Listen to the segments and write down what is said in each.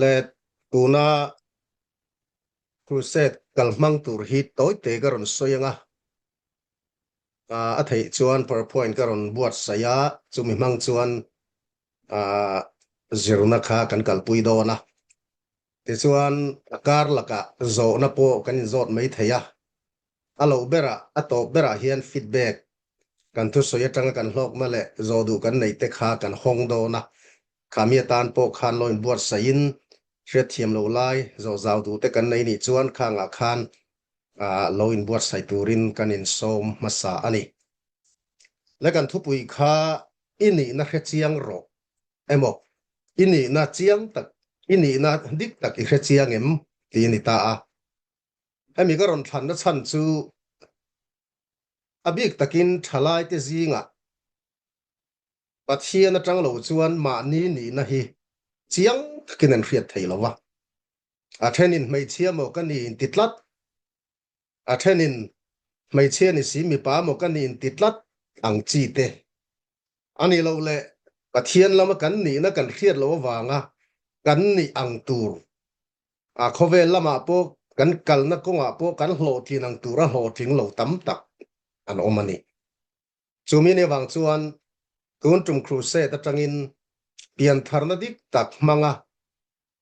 Le tuna crusade kal hmang tur hi tawite ka rawn sawi anga a theih chuan powerpoint ka rawn buatsaih a, chumi hmang chuan zirna kha kan kalpui dawn a. Tichuan a kar lakah zawhna pawh kan inzawt mai thei a, a loh berah a tawp berah hian feedback kan thusawi atanga kan hlawkna leh zawh duh kan neih te kha kan hawng dawn a, khami atan pawh khan lo inbuatsaih in hriatthiam loh lai zawh zau duh te kan nei nih chuan khangah khan lo inbuatsaih turin kan insawm hmasa a ni. Le kan thupui kha i nihna hre chiang rawh emaw i nihna chiang tak i nihna dik tak i hre chiang em tih a ni ta a. Hemi ka rawn thlanna chhan chu a bik takin thalaite zingah Pathian atang lo chuan mahni nihna hi chiang takin an hriat thei lo va. A thenin hmeichhia maw ka ni inti tlat, a thenin hmeichhia ni si mipa maw ka ni inti tlat ang chi te a ni lo leh Pathian lama kan nihna kan hriat loh avanga kan nih ang tur A khawvel lamah pawh kan kalna kawngah pawh kan hlawhtlin ang tura hlawhtling lo tam tak an awm a ni. Chumi ni avang chuan tun tum crusade atangin piantharna dik tak hmanga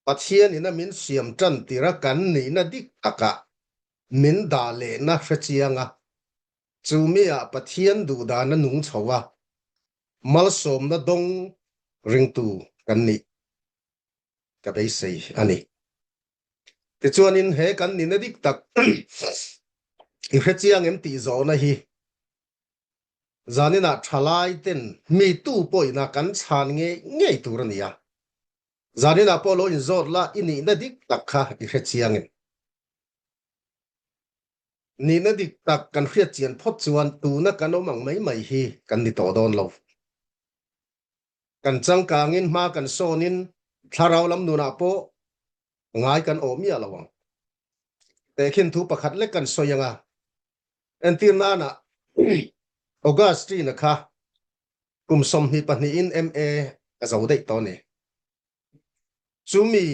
Pathian ina min siam tan tira kan nihna dik takah min dah lehna hrechiang a, chumi ah Pathian duhdana nung chho a, malsawmna dawng ringtu kan nih. ka beisei a ni. Tichuanin he kan nihna dik tak i hrechiang em tih zawhna hi zaninah thalai ten mi tu pawhina kan chhan ngei ngei tur a ni a. Zaninah pawh lo inzawt la i nihna dik tak kha i hrechiang em? Nihna dik tak kan hriatchian phawt chuan tuna kan awm ang mai mai hi kan ni tawh dawn lo. Kan changkangin hma kan sawnin thlarau lam nunah pawh ngai kan awh miah lo ang. Tehkhin thu pakhat lek kan sawi ang a, entir nana Augustine-a kha kum 22in MA a zo daih tawh a ni. Chumi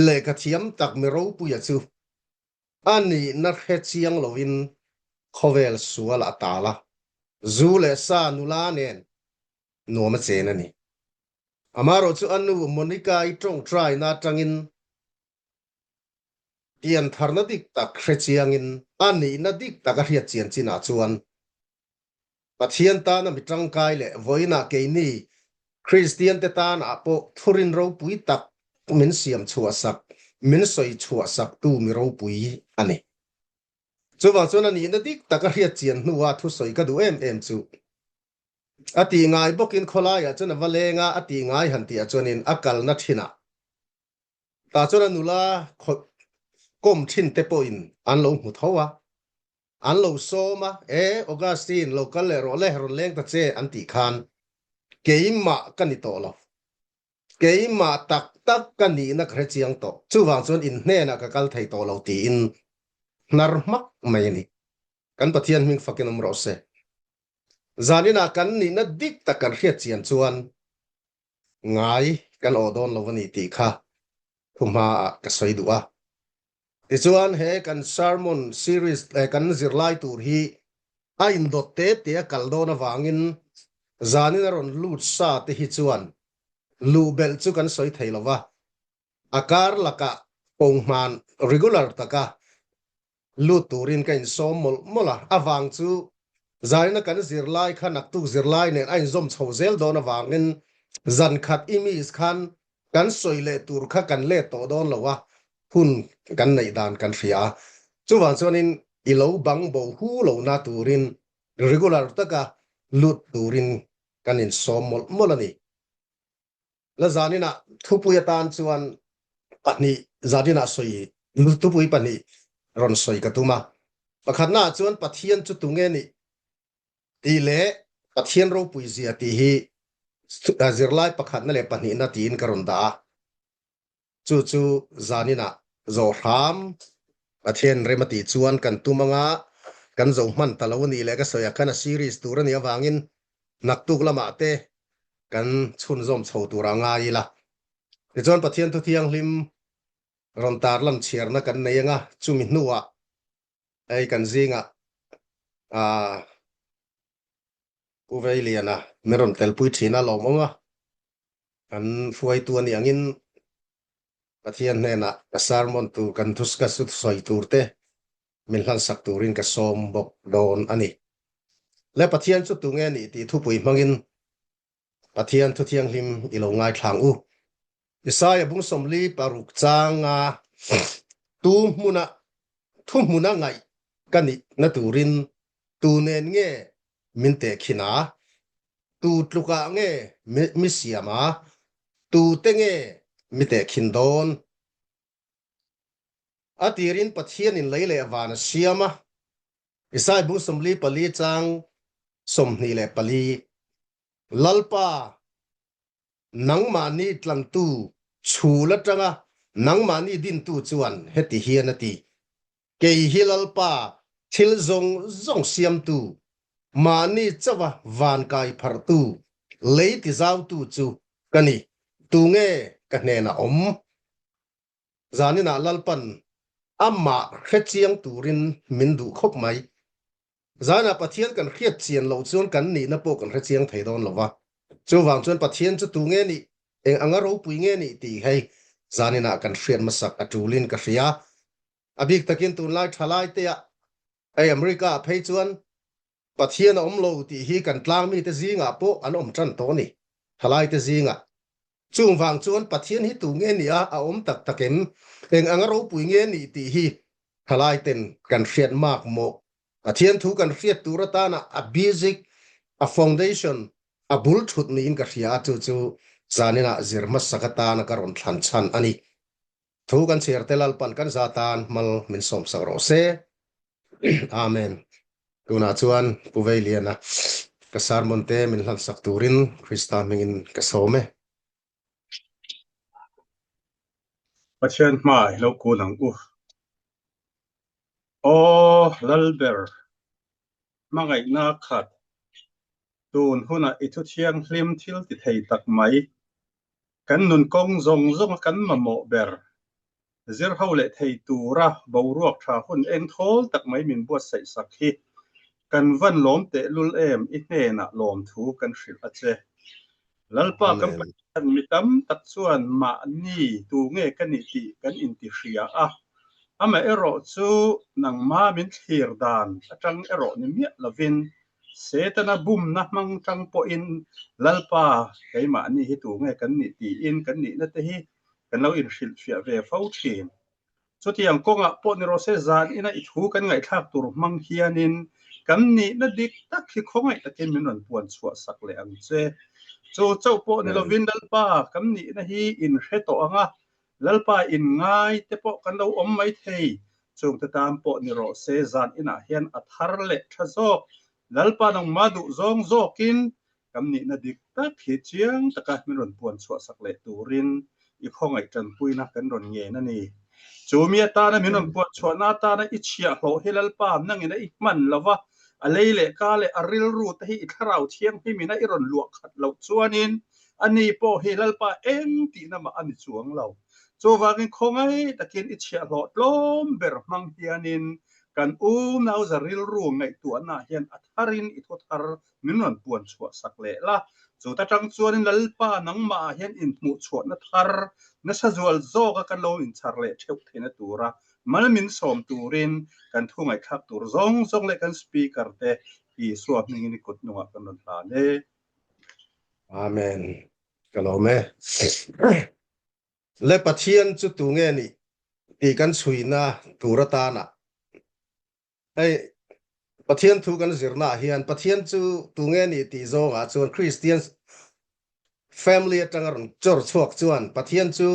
lehkha thiam tak mi ropuia chu a nihna hre chiang loin khawvel sual a tal a, zu leh sa nula nen nuam a chen a ni. Amaherawh chu a nu Monica-i tawngtaina atangin piantharna dik tak hre chiangin a nihna dik tak a hriat chian chinah chuan Pathian tana mi tangkai leh vawiinah keini Kristiante tanah pawh thurin ropui tak min siam chhuahsak, min sawi chhuahsaktu mi ropui a ni. Chuvang chuan a nihna dik tak a hriat chian hnua thusawi ka duh em em chu A tih ngai bawkin khawlaiah chuan a va leng a, a tih ngai han tihah chuanin a kalna thinah tah chuan a nula kawm thin te pawhin an lo hmu tho a, an lo sawm a, E Augustine, lo kal leh rawh le, rawn leng ta che an tih khan keimah ka ni tawh lo, keimah tak tak ka nihna ka hre chiang tawh, chuvang chuan in hnenah ka kal thei tawh lo tiin hnar hmak mai a ni. Kan Pathian hming fakin awm rawh se. Zaninah kan nihna dik tak kan hriat chian chuan ngai kan awh dawn lo a ni tih kha thu hmaah ka sawi duh a. Tichuan he kan sermon series leh kan zirlai tur hi a indawt te te a kal dawn avangin zanin a rawn lut sa te hi chuan luh belh chu kan sawi thei lo va, a kar lakah pawng hman regular taka lut turin ka insawm mawlh mawlh a, a vang chu zaina kan zirlai kha naktuk zirlai nen a inzawm chho zel dawn avangin zan khat i miss khan kan sawi leh tur kha kan let tawh dawn lo a, hun kan neih dan kan hria a, chuvang chuanin i lo bang bo hu lo na turin regular taka lut turin kan insawm mawlh mawlh a ni. La zaninah thupui atan chuan pahnih zaninah sawi thupui pahnih rawn sawi ka tum a. Pakhatnaah chuan Pathian chu tunge nih tih leh Pathian ropui zia tih hi zirlai pakhatna leh pahnihna tiin ka rawn dah a. Chu chu zaninah zawh hram Pathian rem a tih chuan kan tum anga kan zo hman ta lo a nih leh ka sawi ah khan a series tur a nih avangin naktuk lamah te kan chhunzawm chho tur a ngai ila. Tichuan Pathian thu thianghlim. Rawn tarlan chhiarna kan nei anga chumi hnuah hei kan zingah ah Pu Veiliana min rawn telpui thin a lawmawm a, kan hruaitu a nih angin Pathian hnenah ka sermon tur kan thu ka sawi tur te min hlansak turin ka sawm bawk dawn a ni. Le Pathian chu tunge nih tih thupui hmangin Pathian thu thianghlim i lo ngaithlang u. Isaiah bung 46 changa tu hmuna thu hmuna ngaih ka nih na turin tu nen nge min tehkhin a, tu tlukah nge mi siam a, tu te nge mi tehkhin dawn? A tirin Pathianin lei leh van a siam a, Isaiah bung 44 chang 24, Lalpa, nangmahni tlantu chhul atanga nangmahni dintu chuan heti hian a ti, Kei hi Lalpa, thil zawng zawng siamtu, mahni chauha van kai pharhtu, lei tizautu chu ka ni, tunge ka hnenah awm? Zaninah Lalpan amah hrechiang turin min duh khawp mai. Zanah Pathian kan hriat chian loh chuan kan nihna pawh kan hrechiang thei dawn lo va. Chuvang chuan Pathian chu tu nge nih, eng anga ropui nge nih tih hei zaninah kan hriat hmasak a tulin ka hria. A bik takin tunlai thalai teah hei America ah phei chuan Pathian a awm lo tih hi kan tlangmite zingah pawh an awm tan tawh a ni, thalaite zingah. Chung vang chuan Pathian hi tu nge nih a, a awm tak tak em? Eng anga ropui nge nih tih hi thalaiten kan hriat mak mawh. Pathian thu kan hriat tur atana a basic, a foundation, a bul thut niin ka hria a, chu chu zaninah zir hmasak atana ka rawn thlan chhan a ni. Thu kan chhiar te Lalpan kan za tan hmal min sawmsak rawh se. Amen. Tunah chuan Pu Veiliana ka sermon te min hlansak turin Krista hmingin ka sawm e. Pathian hma i lo kun ang u. Aw Lalber, hmangaihna khat, tun hunah i thu thianghlim thil ti thei tak mai, kan nun kawng zawng zawnga kan mamawh ber Zir ho leh thei tura boruak tha hun eng thawl tak mai min buatsaih sak hi kan van lawm tehlul em i hnenah lawmthu kan hrilh a che. Lalpa kan Pathian mi tam tak chuan mahni tu nge ka nih tih kan inti hria a, amaherawh chu nangma min thlir dan atang erawh ni miah lovin Setana bumna hmang tang pawhin Lalpa keimahni hi tu nge kan nih tiin kan nihna te hi kan lo inhrilhfiah ve fo thin. Chutiang kawngah pawh ni rawh se zan ina i thu kan ngaihthlak tur hmang hianin kan nihna dik tak hi khawngaih takin min rawn puan chhuah sak leh ang che. Chu chauh pawh ni lovin Lalpa kan nihna hi inhre tawh ang a, Lalpa inngai te pawh kan lo awm mai thei. Chungte tan pawh ni rawh se zan inah hian a thar leh tha zawk. Lalpa nangmah duh zawng zawkin Kan nihna dik tak hi chiang taka min rawn puan chhuahsak leh turin i khawngaih tanpuina kan rawn ngen a ni. Chu mi atana min rawn puan chhuahna atana i chhiahhlawh hi Lalpa nangin a i hman lo va, a lei leh ka leh a rilru te hi i thlarau thianghlimin a i rawn luah khat loh chuanin ani pawh hi Lalpa eng tihna mah a ni chuang lo. Chuvangin khawngaih takin i chhiahhlawh tlawm ber hmang hianin kan unauza rilru ngaihtuahnaah hian a tharin i thu thar min rawn puan chhuah sak leh la. Chu ta tang chuanin Lalpa nangmahah hian inhmuh chhuahna thar nasa zual zawka kan lo inchhar leh theuh theihna tura mal min sawm turin kan thu ngaihthlak tur zawng zawng leh kan Speaker te Isua hmingin i kut hnungah kan rawn hlan e. Amen. Ka lawm e. Le Pathian chu tu nge nih tih kan chhuina tur atana Hei, Pathian thu kan zirnaah hian Pathian chu tu nge nih tih zawngah chuan Christian family atanga rawn chawr chhuak chuan Pathian chu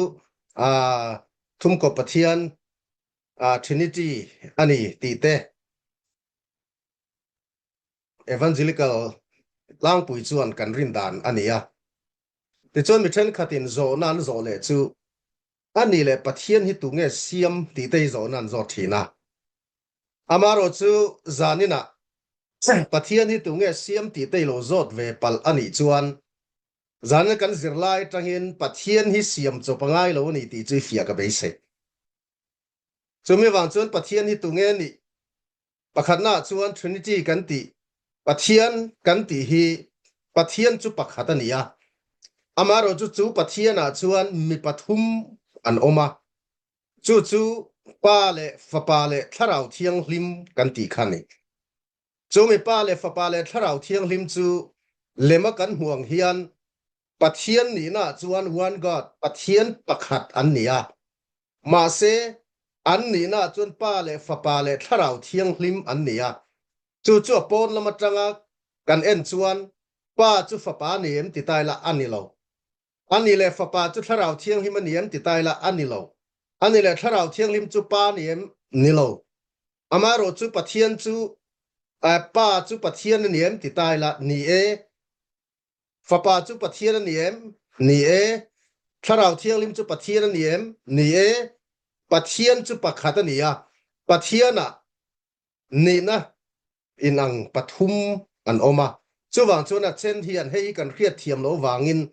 ah thumkaw Pathian ah Trinity a ni tih te Evangelical tlangpui chuan kan rin dan a ni a. Tichuan mi thenkhatin zawhna an zawh leh chu A nih leh Pathian hi tunge siam tih te hi zawhna an zawt thin a. Amaherawh chu zaninah Pathian hi tunge siam tih te i lo zawt ve palh a nih chuan zanin kan zirlai atangin Pathian hi siam chawp a ngai lo a ni tih chu i fiah ka beisei. Chumi vang chuan Pathian hi tunge nih? Pakhatnaah chuan Trinity kan tih, Pathian kan tih hi Pathian chu pakhat a ni a. Amaherawhchu chu Pathianah chuan mi pathum an awm a. Chu chu Pa leh Fapa leh Thlarau Thianghlim kan tih kha a ni. Chu mi Pa leh Fapa leh Thlarau Thianghlim chu lema kan hmuh ang hian Pathian nihnaah chuan One God, Pathian pakhat an ni a. Mahse, an nihnaah chuan Pa leh Fapa leh Thlarau Thianghlim an ni a. Chu chu a pawn lam atanga kan en chuan Pa chu Fapa a ni em ti ta ila a ni lo. A ni leh Fapa chu Thlarau Thianghlim a ni em ti ta ila a ni lo. A ni leh Thlarau Thianghlim chu Pa a ni em? Ni lo. Amaherawh chu Pathian chu Pa chu Pathian a ni em ti ta ila ni e. Fapa chu Pathian a ni em? Ni e. Thlarau Thianghlim chu Pathian a ni em? Ni e. Pathian chu pakhat a ni a, Pathianah nihna inang pathum an awm a. Chuvang chuan a then hian hei hi kan hriat thiam loh vangin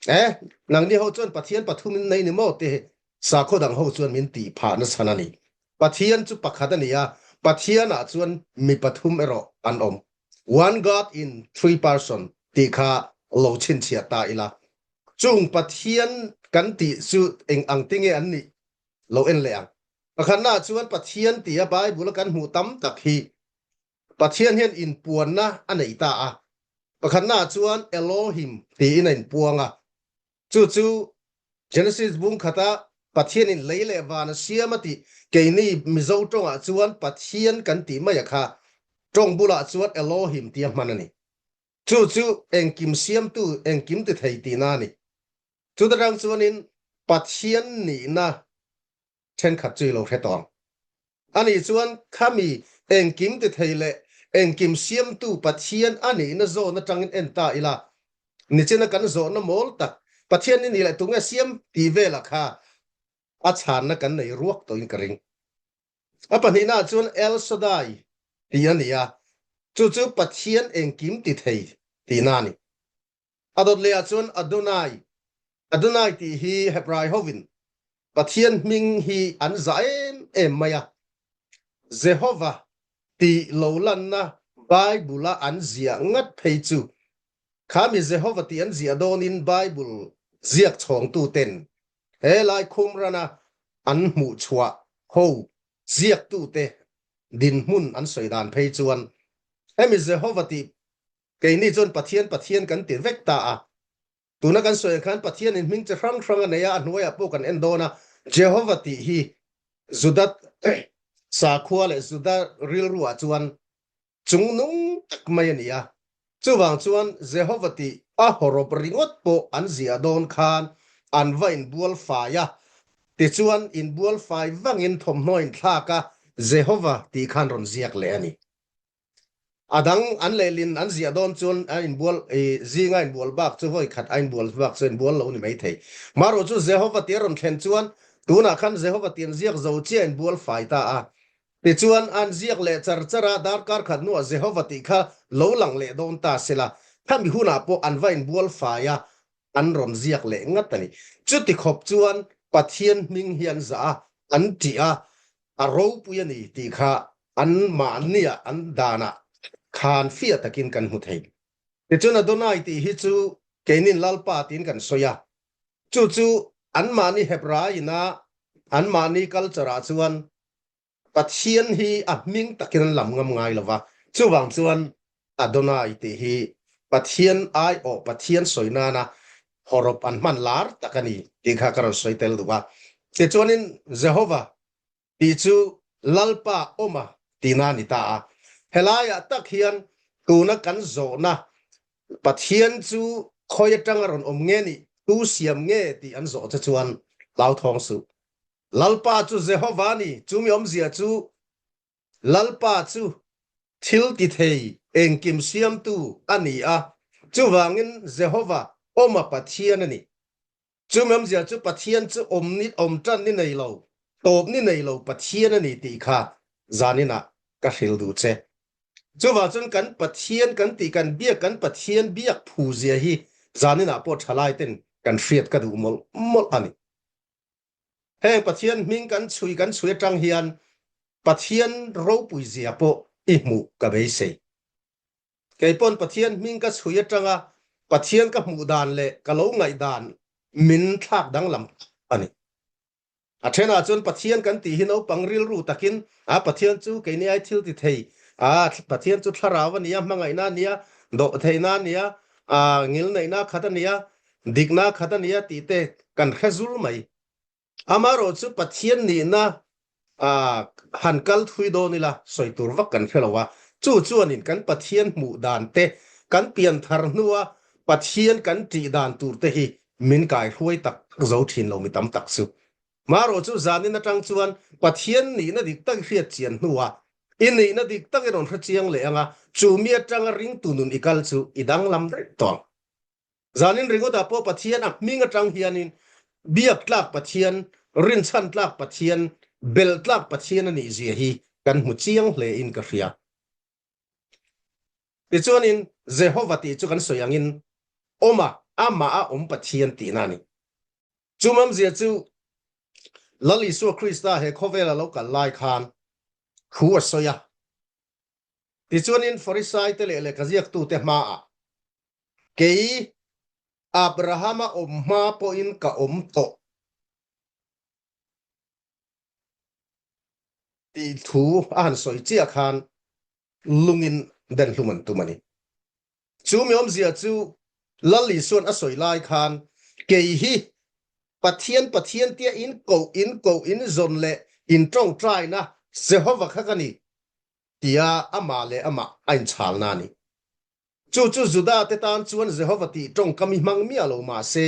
e, nangni ho chuan Pathian pathum in nei ni maw te sakhaw dang ho chuan min tih phah nachhan a ni. Pathian chu pakhat a ni a, Pathianah chuan mi pathum erawh an awm. One God in three person tih kha lo chhinchhiah ta ila. Chung Pathian kan tih chu eng ang te nge an nih lo en leh ang. Pakhatnaah chuan Pathian tia Bible a kan hmuh tam tak hi Pathian hian inpuanna a nei ta a. Pakhatnaah chuan Elohim tiin a inpuang a. Chu chu Genesis bung khata Pathianin lei leh van a siam a tih keini Mizo tawngah chuan Pathian kan tih mai a kha tawng bulah chuan Elohim tia hman a ni. Chu chu engkim siamtu, engkim ti thei tihna a ni. Chuta tang chuanin Pathian nihna thenkhat chu i lo hre tawh ang. Ani chuan khami engkim ti thei leh engkim siamtu Pathian a nihna zawn atangin en ta ila, nichina kan zawhna mawl tak Pathian i nih leh tunge siam tih velah kha a chhanna kan nei ruak tawhin ka ring. A pahnihnaah chuan El Shaddai tih a ni a, chu chu Pathian engkim ti thei tihna a ni. A dawt lehah chuan Adonai, Adonai tih hi Hebrai hovin Pathian hming hi an zah em em mai a. Jehovah tih lo lanna Bible-a an ziah ngat phei chu khami Jehovah tih an ziah dawnin Bible ziak chhawngtuten he lai khumrana an hmuhchhuah ho ziaktute dinhmun an sawi dan phei chuan hemi Jehovah tih Keini chuan Pathian Pathian kan ti vek ta a. Tuna kan sawi ang khan Pathianin hming chi hrang hrang a nei a, a hnuaiah pawh kan en dawn a. Jehovah tih hi Juda sakhua leh Juda rilruah chuan chungnung tak mai a ni a. Chuvang chuan Jehovah tih a hawrawp ringawt pawh an ziah dawn khan an va inbual fai a. Tichuan inbual fai vangin thawmhnaw inthlak a Jehovah tih khan rawn ziak leh a ni. A dang an lehlin an ziah dawn chuan a inbual zinga inbual bak chu vawi khat a inbual bak chu inbual lo ni mai thei. Marawh chu Jehova tia rawn thlen chuan tunah khan Jehova ti an ziak zo chiah inbual fai ta a. Tichuan an ziak leh char char a, darkar khat hnuah Jehova tih kha lo lang leh dawn ta sela, khami hunah pawh an va inbual fai a, an rawn ziak leh ngat a ni. Chuti khawp chuan Pathian hming hi an zah a, an ṭih a, a ropui a ni tih kha an mahnia an danah khan fiah takin kan hmu thei. Tichuan Adonai tih hi chu keinin Lalpa tiin kan sawi a, chu chu anmahni Hebrai ina anmahni culture ah chuan Pathian hi a hming takin an lam ngam ngai lo va, chuvang chuan Adonai tih hi Pathian aiawh Pathian sawi nana hawrawp an hman lar tak a ni tih kha ka rawn sawi tel duh a. Tichuanin Jehovah tih chu Lalpa awma tihna a ni ta a. Helaiah tak hian tuna kan zawhna Pathian chu khawi atanga rawn awm nge nih, tu siam nge tih an zawh che chuan hlauthawng suh. Lalpa chu Jehovah a ni, chumi awmzia chu Lalpa chu thil ti thei engkim siamtu a ni a, chuvangin Jehovah awma Pathian a ni. Chumi awmzia chu Pathian chu awm ni awm tan ni nei lo, tawp ni nei lo Pathian a ni tih kha zaninah ka hril duh che. Chuvang chuan kan Pathian kan tih kan biak kan Pathian biak phu zia hi zaninah pawh thalai ten kan hriat ka duh mawlh mawlh a ni. Heng Pathian hming kan chhui kan chhui atang hian Pathian ropui zia pawh i hmuh ka beisei. Kei pawn Pathian hming ka chhui atanga Pathian ka hmuh dan leh ka lo ngaih dan min thlak danglam tak a ni. A thenah chuan Pathian kan tih hi naupang rilru takin a Pathian chu keini ai thil ti thei a Pathian chu thlarau a nia, hmangaihna a nia, dawhtheihna a nia, a ngilneihna khat a nia, dikna khat a nia tih te kan hre zul mai. Amaherawh chu Pathian nihna a han kal thui dawn ila sawi tur vak kan hre lo a, chu chuanin kan Pathian hmuh dan te, kan pian thar hnua Pathian kan tih dan tur te hi min kaihruai tak tak zo thin lo mi tam tak chu. Marawh chu zanin atang chuan Pathian nihna dik tak i hriat chian hnuah i nihna dik tak i rawn hre chiang leh ang a, chu mi atanga ringtu nun i kal chu i danglam daih tawh ang. Zanin ringawtah pawh Pathian a hming atang hianin biak tlak Pathian, rinchhan tlak Pathian, belh tlak Pathian a nih zia hi kan hmu chiang hle in ka hria. Tichuanin Jehova tih chu kan sawi angin awm a, amah a awm Pathian tihna a ni. Chu mamzia chu Lal Isua Krista he khawvela lo kal lai khan thu a sawi a. Tichuanin Farisaite leh lehkhaziaktute hmaah kei Abrahama awm hma pawhin ka awm tawh tih thu a han sawi chiah khan lungin den hlum an tum a ni. Chu mi awmzia chu Lal Isuan a sawi lai khan kei hi Pathian Pathian tia in koh in koh in zawn leh in tawngtaina Jehova kha ka ni tia amah leh amah a inchhalna a ni. Chu chu Juda te tan chuan Jehova tih tawngkam i hmang miah lo mah se,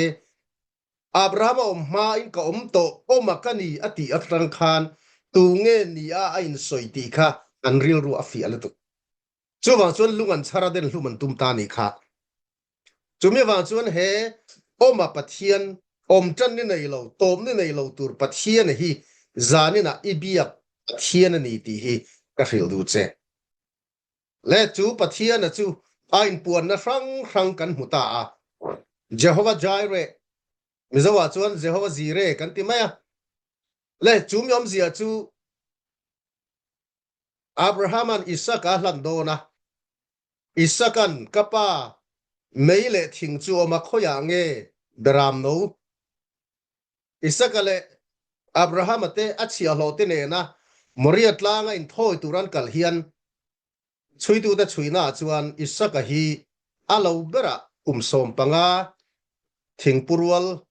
Abraham a awm hmain ka awm tawh, awma ka ni a tih atang khan tu nge ni a a insawi tih kha an rilru a fiah lutuk. Chuvang chuan lung an chhar a den hlum an tum ta nih kha. Chumi avang chuan he awma Pathian awm tan ni nei lo, tawp ni nei lo tur Pathian hi zaninah i biak Pathian a ni tih hi ka hrilh duh che. Le chu Pathiana chu a inpuanna hrang hrang kan hmu ta a. Jehovah Jireh, Mizoah chuan Jehovah Zire kan ti mai a. Le chu mi awmzia chu Abrahama'n Isaka a hlan dawn a. Isaka'n, Ka pa, mei leh thing chu awm a, khawiah nge beram no? Isaka leh Abrahama te a chhiahhlawhte nena Moria tlanga inthawi tur an kal hian chhuitute chhuinaah chuan Isaka hi a lo berah kum 15 thingpurual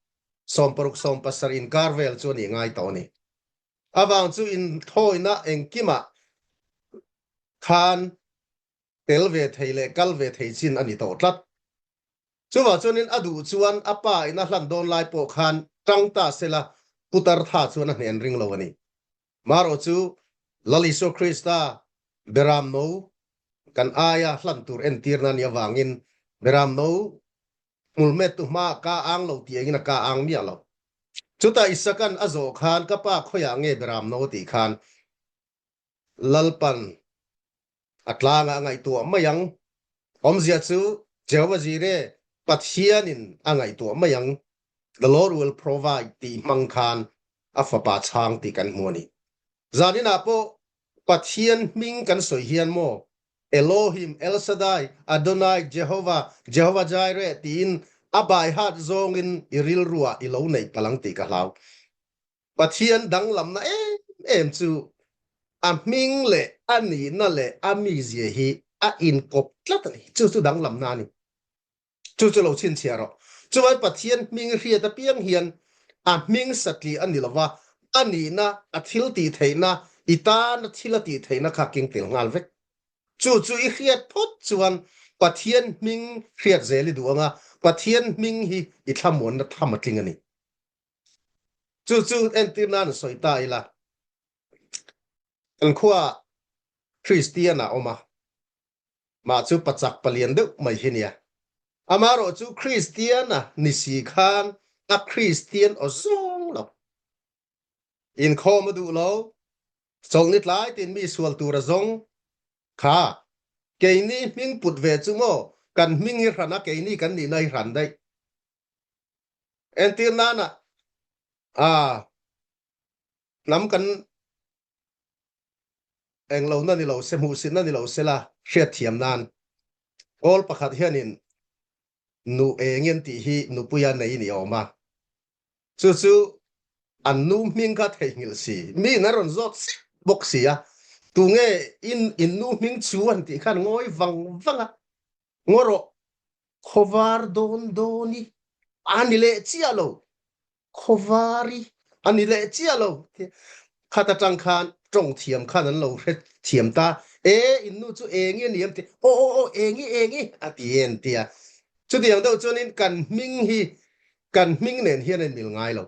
60 70 inkar vel chu a nih ngai tawh a ni. Avang chu inthawina engkimah khan tel ve thei leh kal ve thei chin a ni tawh tlat. Chuvah chuanin a duh chuan a pa in a hlan dawn lai pawh khan tang ta sela putar tha chuan a hnen ring lo a ni. Marawh chu Lal Isua Krista Beram no kan aia hlan tur entirna nih avangin Beram no hmulmettu hmaah ka ang lo tih engin a ka ang miah lo. Chutah Isakan a zawh khan ka pa khawiah nge Beram no tih khan Lalpan a tlangah a ngaihtuah mai ang. Awmzia chu Jehovah Jireh, Pathianin a ngaihtuah mai ang, The Lord will provide tih hmang khan a fapa chhang tih kan hmu a ni. Zaninah pawh Pathian hming kan sawi hian maw Elohim, El Shaddai, Adonai, Jehovah, Jehovah Jireh tiin a baihat zawngin i rilruah i lo neih palh ang tih ka hlau. Pathian danglamna em em chu a hming leh a nihna leh a mizia hi a inkawp tlat a ni. Chu chu danglamna a ni. Chu chu lo chhinchhiah rawh. Chuan Pathian hming hriat apiang hian a hming satliah a ni lova, a nihna, a thil tih theihna, i tana thil a tih theihna kha keng tel nghal vek. Chu chu i hriat phawt chuan Pathian hming hriat zel i duh ang a, Pathian hming hi i thlamuanna tham a tling a ni. Chu chu entir nan sawi ta ila. Kan khua Kristian a awm a. Mah chu pachak palian deuh mai hi nia. Amarawh chu Kristian a ni si khan a Kristian aw zawng lo. Inkhawm a duh lo. Chawlhni tlai tin mi sual tur a zawng. Kha keini hming put ve chu maw kan hming hi hran a keini kan nihna hi hran daih. Entir nana a. Hnam kan englohna ni lo se, hmuhsitna ni lo se la hriatthiam nan Kawl pakhat hianin nu engin tih hi nupuia nei ni awm a. Chu chu an nu hming kha theihnghilh si, miin a rawn zawt sek bawk si a, tunge in in nu hming chu an tih khan ngawi vang vang a, ngaw rawh khawvar dawn dawn i a ni leh chiah lo, khawvar i a ni leh chiah lo. Khat atang khan tawng thiam khan an lo hre thiam ta, e in nu chu engi a ni em ti, aw aw aw engi engi a ti en tia. Chutiang deuh chuanin kan hming hi kan hming nen hian a inmil ngai lo.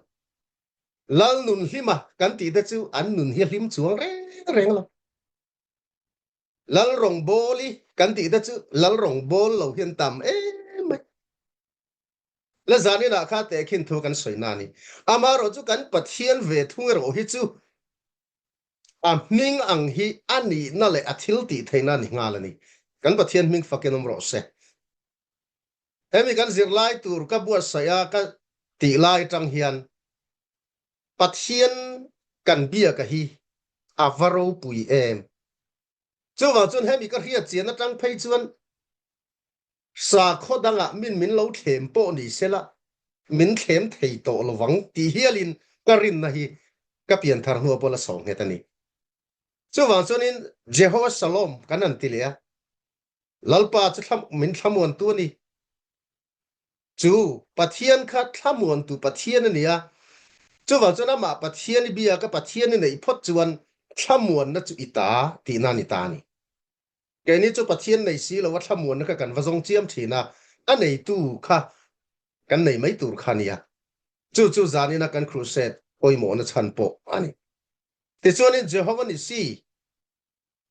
Lal nun hlima kan tih te chu an nun hi a hlim chuang reng reng lo. Lal rawngbawli kan tih te chu lal rawngbâwl lo hian tam em mai. La zaninah kha tehkhin thu kan sawi na a ni. Amaherawh chu kan Pathian ve thung erawh hi chu a hming ang hi a nihna leh a thil tih theihna a ni nghal a ni. Kan Pathian hming fakin awm rawh se. Hemi kan zirlai tur ka buatsaih a ka tih lai atang hian Pathian kan biaka hi a va ropui em. Chuvang chuan hemi ka hriat chian atang phei chuan sakhaw dangah min min lo thlem pawh ni sela min thlem thei tawh lovang tih hialin ka rinna hi ka pianthar hnuah pawh la saw nghet a ni. Chuvang chuanin Jehovah Shalom kan han ti leh a, Lalpa chu thla min thlamuantu a ni. Chu Pathian kha thlamuantu Pathian a ni a. Chuvang chuan amah Pathian i biak a, Pathian i neih phawt chuan thlamuanna chu i ta tihna a ni ta a ni. Keini chu Pathian nei si lo a thlamuanna kha kan va zawng chiam thin a, a neitu kha kan nei mai tur kha a nia. Chu chu zanina kan crusade pawimawhna chhan pawh a ni. Tichuanin Jehovah Nissi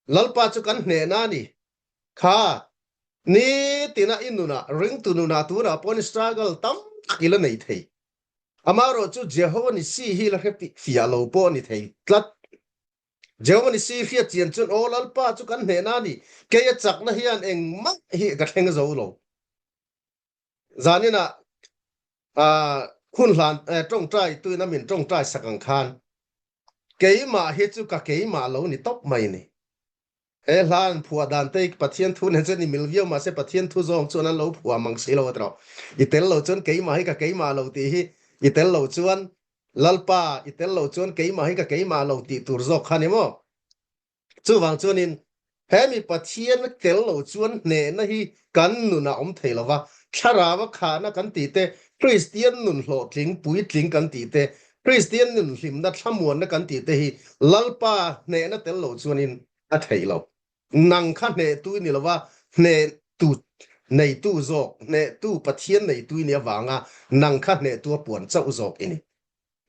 Lalpa chu kan hnehna a ni. Kha nitina i nunah, ringtu nunah tunah pawhin struggle tam tak i la nei thei. Amaherawh chu Jehovah Nissi hi la hre fiah lo pawh a ni thei tlat. Jehovah Nissi hriat chian chuan aw Lalpa chu kan hnehna a ni, kei a chakna hian engmah hi ka thleng zo lo. Zaninah hun hlan tawngtai tuina min tawngtai sak ang khan keimah hi chu ka keimah lo ni tawp mai ni. He hla an phuah dan te Pathian thu nen chuan i mil viau mahse Pathian thu zawng chuan an lo phuah mang si lo atro. I tel lo chuan keimah hi ka keimah lo tih hi i tel lo chuan Lalpa i tel lo chuan keimah hi ka keimah lo tih tur zawk kha ni maw? Chuvang chuanin he mi Pathian tel lo chuan hnehna hi kan nunah awm thei lo va, thlarau a khahna kan tih te, Kristian nun hlawhtling, puitling kan tih te, Kristian nun hlimna, thlamuanna kan tih te hi Lalpa hnehna tel lo chuanin a theih lo. Nang kha hnehtu i ni lo va, hnehtu neitu zawk, hnehtu Pathian neitu i nih avanga nang kha hnehtu a puan chauh zawk i ni.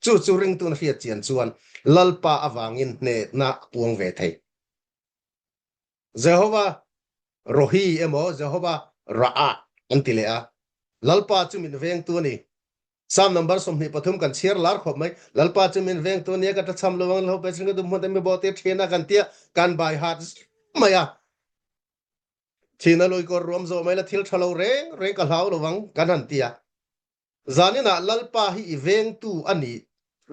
Chu chu ringtun hriat chian chuan Lalpa avangin hnehna a puang ve thei. Jehova Rohi emaw Jehova Ra'ah an ti leh a. Lalpa chu min vengtu a ni. Psalm number 23 kan chhiar lar khawp mai. Lalpa chu min vengtu a ni a, ka tlachham lo ang, lo pe chhing ka dum hmun te mi bawh tir thin a kan tia, kan bai hat mai a. Thina lui kawr ruam zawh mai la thil tha lo reng reng ka hlau lovang kan han tia. Zaninah Lalpa hi i vengtu a nih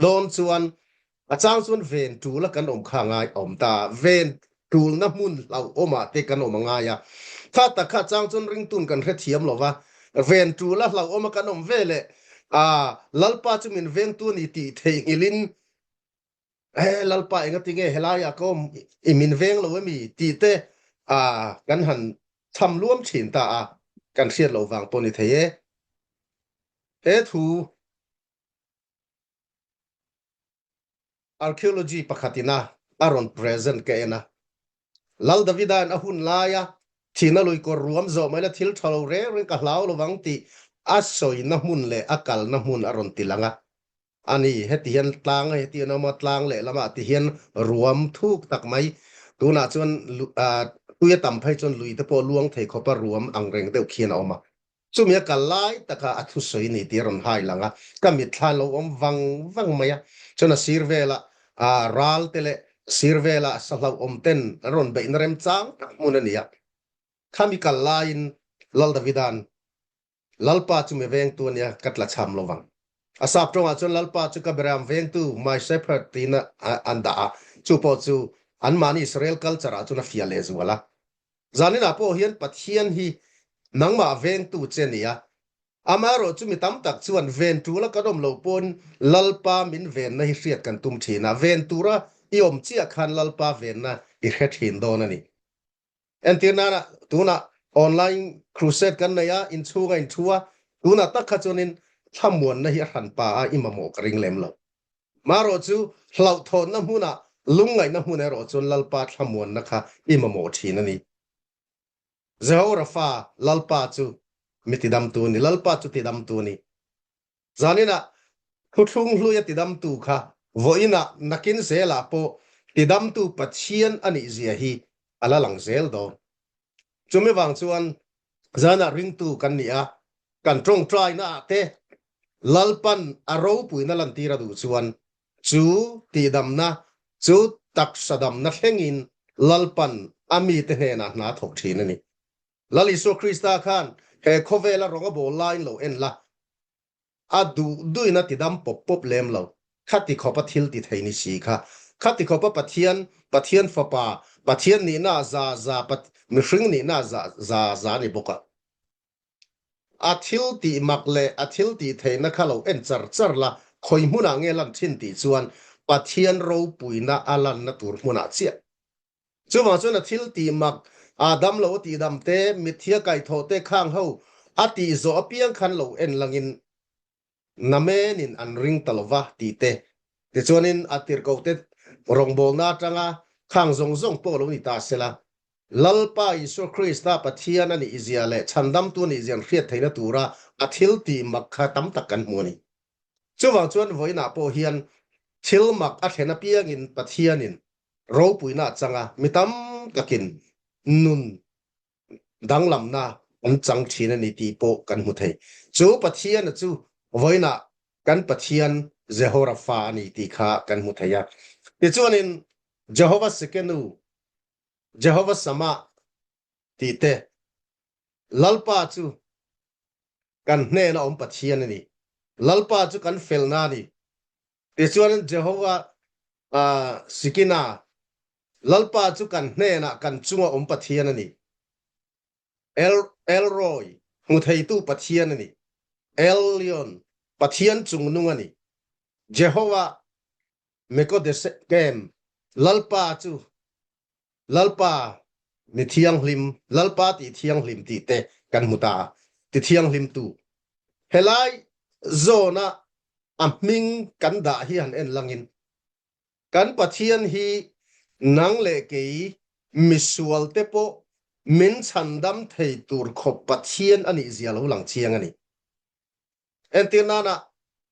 dawn chuan a chang chuan ven tul a kan awm kha ngai a awm ta. Ven tulna hmun hlauhawmah te kan awm a ngai a. Kha tak kha chang chuan ringtun kan hrethiam lo va, ven tul a hlauhawm a kan awm ve leh a Lalpa chu min vengtu a ni tih theihnghilhin he Lalpa engati nge helaiah ka awm i min veng lo emi tih te a kan han cham luam thin ta a, kan hriat loh vang pawh ni thei e. He thu archaeology pakhatin a a rawn present ka en a. Lal Davida'n a hun laia thihna lui kawr ruam zawh mai la thil tha lo reng reng ka hlau lovang tih a sawina hmun leh a kalna hmun a rawn ti lang a. A ni, heti hian tlang heti an awm a, tlang leh lamah ti hian ruam thuk tak mai. Tunah chuan tui a tam phei chuan lui te pawh luang thei khawpa ruam ang reng deuh khian a awm a. Chumi a kal lai taka a thusawi ni tih a rawn hai lang a, ka mitthla lo awm vang vang mai a. Chuan a sir vela ral te leh sir vela sahlauhawm ten an rawn beihna remchang tak hmun a ni a. Khami kal laiin Lal Davida'n Lalpa chu mi vengtu a nia, ka tla cham lo vang. A sap tawngah chuan Lalpa chu ka beram vengtu, my shepherd, tiin an dah a, chu pawh chu anmahni Israel culture ah chuan a fiah lehzual a. Zaninah pawh hian Pathian hi nangmah vengtu che a ni a, amaherawh chu mi tam tak chuan ven tul a kan awm loh pawhin Lalpa min venna hi hriat kan tum thin a, ven tura i awm chiah khan Lalpa venna i hre thin dawn a ni. Entir nana tunah online crusade kan nei a, inchhung a inthu a, tunah tak kha chuanin thlamuanna hi a hran pa a i mamawh ka ring lem lo. Marawh chu hlauhthawnna hmunah lungngaihna hmun erawh chuan Lalpa thlamuanna kha i mamawh thin a ni. Jehorafa fa Lalpa chu mi tidamtu a ni, Lalpa chu tidamtu a ni. Zaninah thuthlung hluia tidamtu kha vawiinah nakin zelah pawh tidamtu Pathian a nih zia hi a la lang zel dawn. Chumi vang chuan zanah ringtu kan ni a, kan tawngtaina ah te Lalpan a ropuina lantir a duh chuan chu tihdamna, chu taksa damna thlengin Lalpan a mite hnenah hna thawk thin a ni. Lal Isua Krista khan he khawvela rawng a bawl laiin lo en la, a duh duhin a tidam pawp pawp lem lo. Khati khawpa thil ti thei ni si kha. Khati khawpa Pathian, Pathian Fapa, Pathian nihna ah za za, mihring nihna ah za za za ni bawk a. A thil tih mak leh a thil tih theihna kha lo en char char la, khawi hmunah nge lan thin tih chuan Pathian ropuina a lanna tur hmunah chiah. Chuvang chuan a thil tih mak, aa dam lo a tih dam te, mitthi a kaihthawh te khang ho a tih zawh apiang khan lo en langin namenin an ring ta lova tih te. Tichuanin a tirhkohte rawngbawlna atanga khang zawng zawng pawh lo ni ta sela, Lalpa Isua Krista Pathian a nih zia leh chhandamtu a nih zia an hriat theihna tura a thil tih mak kha tam tak kan hmu a ni. Chuvang chuan vawiinah pawh hian thil mak a thlen apiangin Pathianin ropuina a chang a, mi tam takin nun danglamna an chang thin a ni tih pawh kan hmu thei. Chu Pathiana chu vawiinah kan Pathian Jehora fa a ni tih kha kan hmu thei a. Tichuanin Jehova Sekenu, Jehova Samah tih te, Lalpa chu kan hnena awm Pathian a ni. Lalpa chu kan felna a ni. Tichuan Jehovah Sikina, Lalpa chu kan hnenah kan chunga awm Pathian a ni. El, Elroy, hmu theitu Pathian a ni. Elyon, Pathian chungnung a ni. Jehovah Mekodekem, Lalpa chu Lalpa mi thianghlim, Lalpa tih thianghlim tih te kan hmu ta a, ti thianghlimtu. Helai zawna a hming kan dah hi han en langin, kan Pathian hi nang leh kei misual te pawh min chhandam thei tur khawp Pathian a nih zia lo lang chiang a ni. Entir nana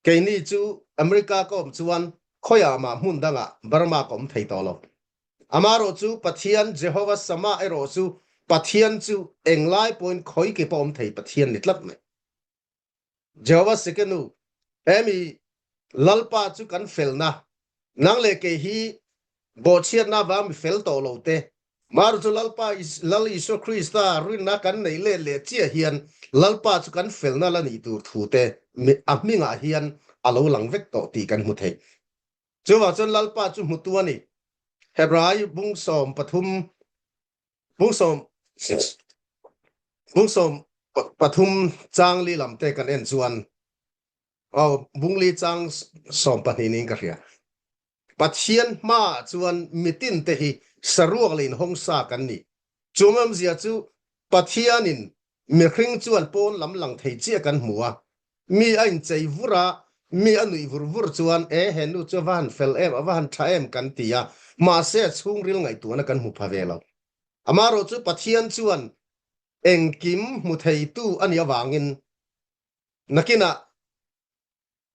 keini chu America ka awm chuan khawiah mah hmun dangah Burma ka awm thei tawh lo. Amaherawh chu Pathian Jehovah Sama erawh chu Pathian chu englai pawhin khawi ke pawh awm thei Pathian ni tlat mai. Jehovah Sekenu, he mi Lalpa chu kan felna, nang leh kei hi Bawhchhiatna avang mi fel tawh lo te, Mar chu Lalpa Lal Isua Krista rinna kan neih let leh chiah hian Lalpa chu kan felna la nih tur thu te a hmingah hian a lo lang vek tawh tih kan hmu thei. Chuvang chuan Lalpa chu hmutu a ni. Hebrai bung 13 bung 13 chang li lam te kan en chuan aw bung li chang 12 niin ka hria. Pathian hmaah chuan mitin te hi saruak leh inhawng sa kan ni. Chu awmzia chu Pathianin mihring chuan pawn lam lang thei chiah kan hmu a, mi a inchei vur a, mi a nuih vur vur chuan e he nu chu a va han fel em, a va han tha em kan ti a, mahse a chhungril ngaihtuahna kan hmu pha ve lo. Amaherawh chu Pathian chuan engkim hmu theitu a nih avangin nakinah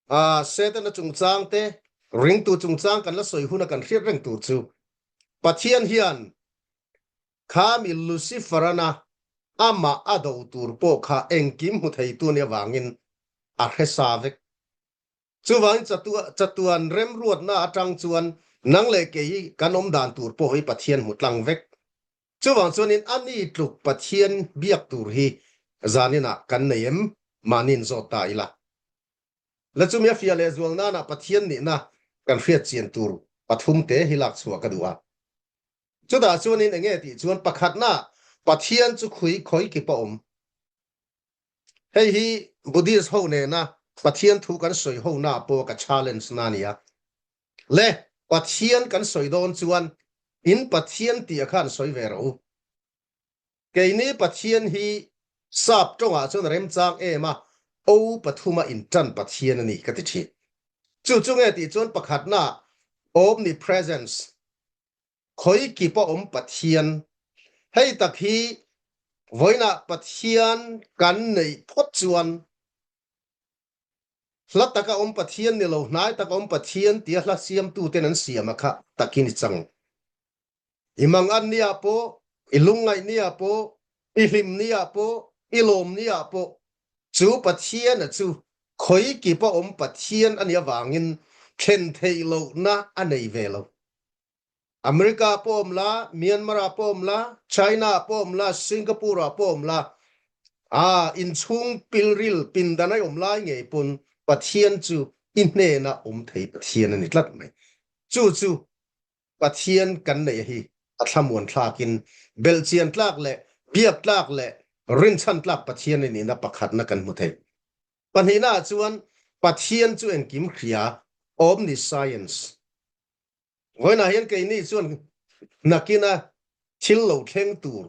A Setana chungchang te, ringtu chungchang kan la sawi huna kan hriat reng tur chu Pathian hian kha mi Lucifer-ana amah a do tur pawh kha engkim hmu theitu nih avangin a hre sa vek. Chuvangin chatuan remruatna atang chuan nang leh kei kan awm dan tur pawh hi Pathian hmu tlang vek. Chuvang chuanin a ni tluk Pathian biak tur hi zaninah kan nei em? Mahniin zawt ta ila. La chumi a fiah lehzual nana Pathian nihna kan hriat chian tur pathumte hi lak chhuah ka duh a. Chutah chuanin enge tih chuan pakhatna Pathian chu khui khawi kip a awm. Hei hi Buddhist ho nena Pathian thu kan sawi ho na pawh ka challenge na nia. Le Pathian kan sawi dawn chuan in Pathian tih a khan sawi ve rawh u. Keini Pathian hi sap tawngah chuan remchang em a, O pathuma intan Pathian a ni ka ti thin. Chu chu nge tih chuan pakhatna Omnipresence, khawi kip a awm Pathian. Hei tak hi vawiinah Pathian kan neih phawt chuan hla taka awm Pathian ni lo, hnai taka awm Pathian tia hla siamtuten an siam a kha takin i chang. I mangan ni ah pawh, i lungngaih ni ah pawh, i hlim ni ah pawh, i lawm ni ah pawh, chu Pathiana chu khawi kip a awm Pathian a nih avangin thlen theih lohna a nei ve lo. America ah pawh awm la, Myanmar ah pawh awm la, China ah pawh awm la, Singapore ah pawh awm la, aa inchhung pilril pindan a i awm lai ngei pawn Pathian chu i hnena awm thei Pathian a ni tlat mai. Chu chu Pathian kan neih hi a thlamuan thlakin belhchian tlak leh biak tlak leh rinchhan tlak Pathian a nihna pakhatna kan hmu thei. Pahnihna ah chuan Pathian chu engkim hria, omniscience. Vawiinah hian keini chuan nakina thil lo thleng tur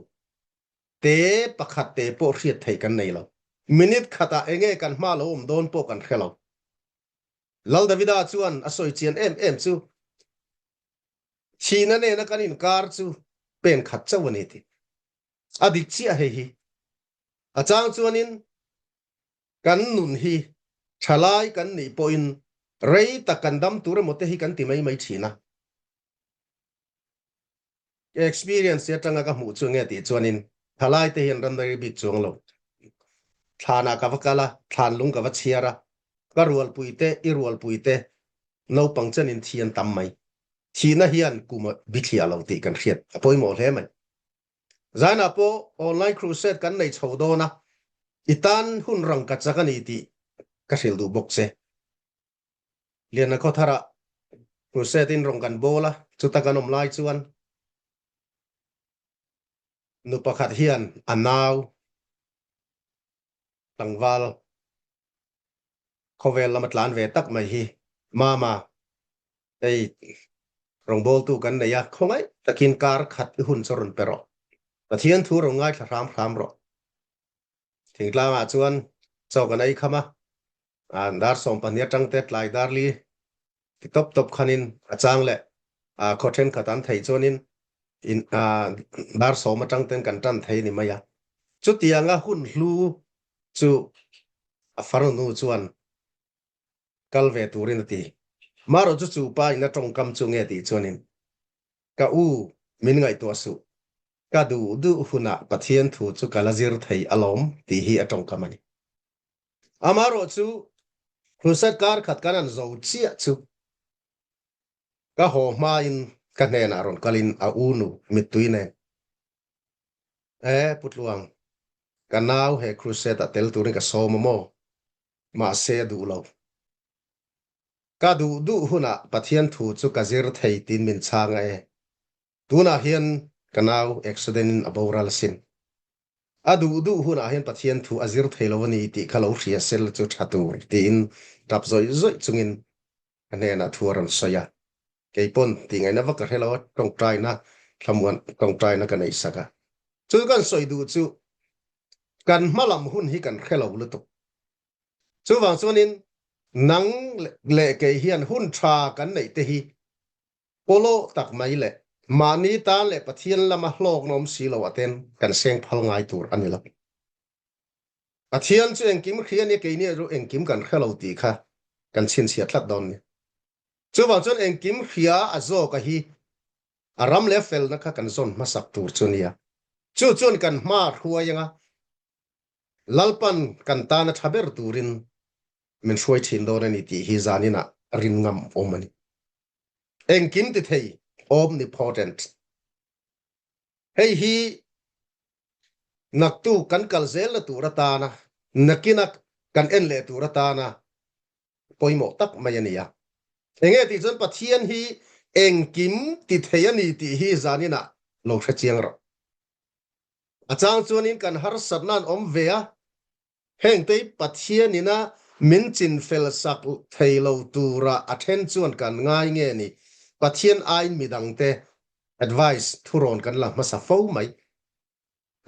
te pakhat te pawh hriat theih kan nei lo. Minute khatah enge kan hma lo awm dawn pawh kan hre lo. Lal Davida chuan a sawi chian em em chu, Thihna nena kan inkar chu pen khat chauh a ni tih a dik chiah hei hi. A chang chuanin kan nun hi thalai kan nih pawhin rei tak kan dam tur emaw te hi kan ti mai mai thin a. Experience atanga ka hmuh chu nge tih chuanin thalai te hian ram rei bik chuang lo. Thlanah ka va kal a, thlan lung ka va chhiar a, ka rualpui te, i rualpui te naupang chenin thi an tam mai. Thihna hian kum a bithliah lo tih kan hriat a pawimawh hle mai. Zanah pawh online crusade kan nei chho dawn a, i tan hun rang ka chak a ni tih ka hrilh duh bawk che. Liana Khawthara crusade in rawn kan bawl a, chuta kan awm lai chuan nu pakhat hian a nau tlangval khawvel lama tlan ve tak mai hi Mama hei rawngbawltu kan nei a, khawngaih takin kar khat i hun chu rawn pe rawh, Pathian thu rawn ngaithla hram hram rawh. Thingtlangah chuan chaw kan ei kham a, dar 12 atang te tlai dar li ti tawp tawp khanin a chang leh khaw thenkhat an theih chuanin in dar 10 atang ten kan tan thei ni mai a. Chutianga hun hlu chu a farnu chuan kal ve turin a ti. Marawh chu chu pa in a tawngkam chu nge tih chuanin ka u min ngaihtuah suh, ka duh duh hunah Pathian thu chu ka la zir thei alawm tih hi a tawngkam a ni. Amarawh chu crusade kar khat kan an zo chiah chu ka haw hmain ka hnenah rawn kalin a u nu mittui nen e Putluang ka nau he crusade ah tel turin ka sawm a maw mahse a duh lo ka duh duh hunah Pathian thu chu ka zir thei tiin min chhang a e tunah hian ka nau accident in a boral asin. A duh duh hunah hian Pathian thu a zir thei lo a ni tih kha lo hria sel chu tha tur tiin tap zawih zawih chungin ka hnenah thu a rawn sawi a. Kei pawn tih ngaihna vak ka hre lo a, tawngtaina thlamuan tawngtaina ka neih sak a. Chu kan sawi duh chu kan hma lam hun hi kan hre lo lutuk. Chuvang chuanin nang leh kei hian hun tha kan neih te hi Pawlawh tak mai leh mahni tan leh Pathian lama hlawkna awm si lo ah ten kan seng phal ngai tur a ni lo. Pathian chu engkim hria a nia, keini erawh engkim kan hre lo tih kha kan chhinchhiah tlat dawn a ni. Chuvang chuan engkim hria a zawka hi a ram leh felna kha kan zawn hmasak tur chu a nia. Chu chuan kan hma hruai anga Lalpan kan tana tha ber turin min hruai thin dawn a ni tih hi zaninah rin ngam awm a ni. Engkim ti thei omnipotent. Hei hi naktu kan kal zelna tur atana nakina kan en leh tur atana. pawimawh tak mai a ni a. Enge tih chuan Pathian hi engkim ti thei a ni tih hi zaninah lo hre chiang rawh. A chang chuanin kan harsatna an awm ve a, hengte hi Pathianina min chinfel sak thei lo tura a then chuan kan ngai nge ni? Pathian aiin midangte advice thurawn kan la hmasa fo mai.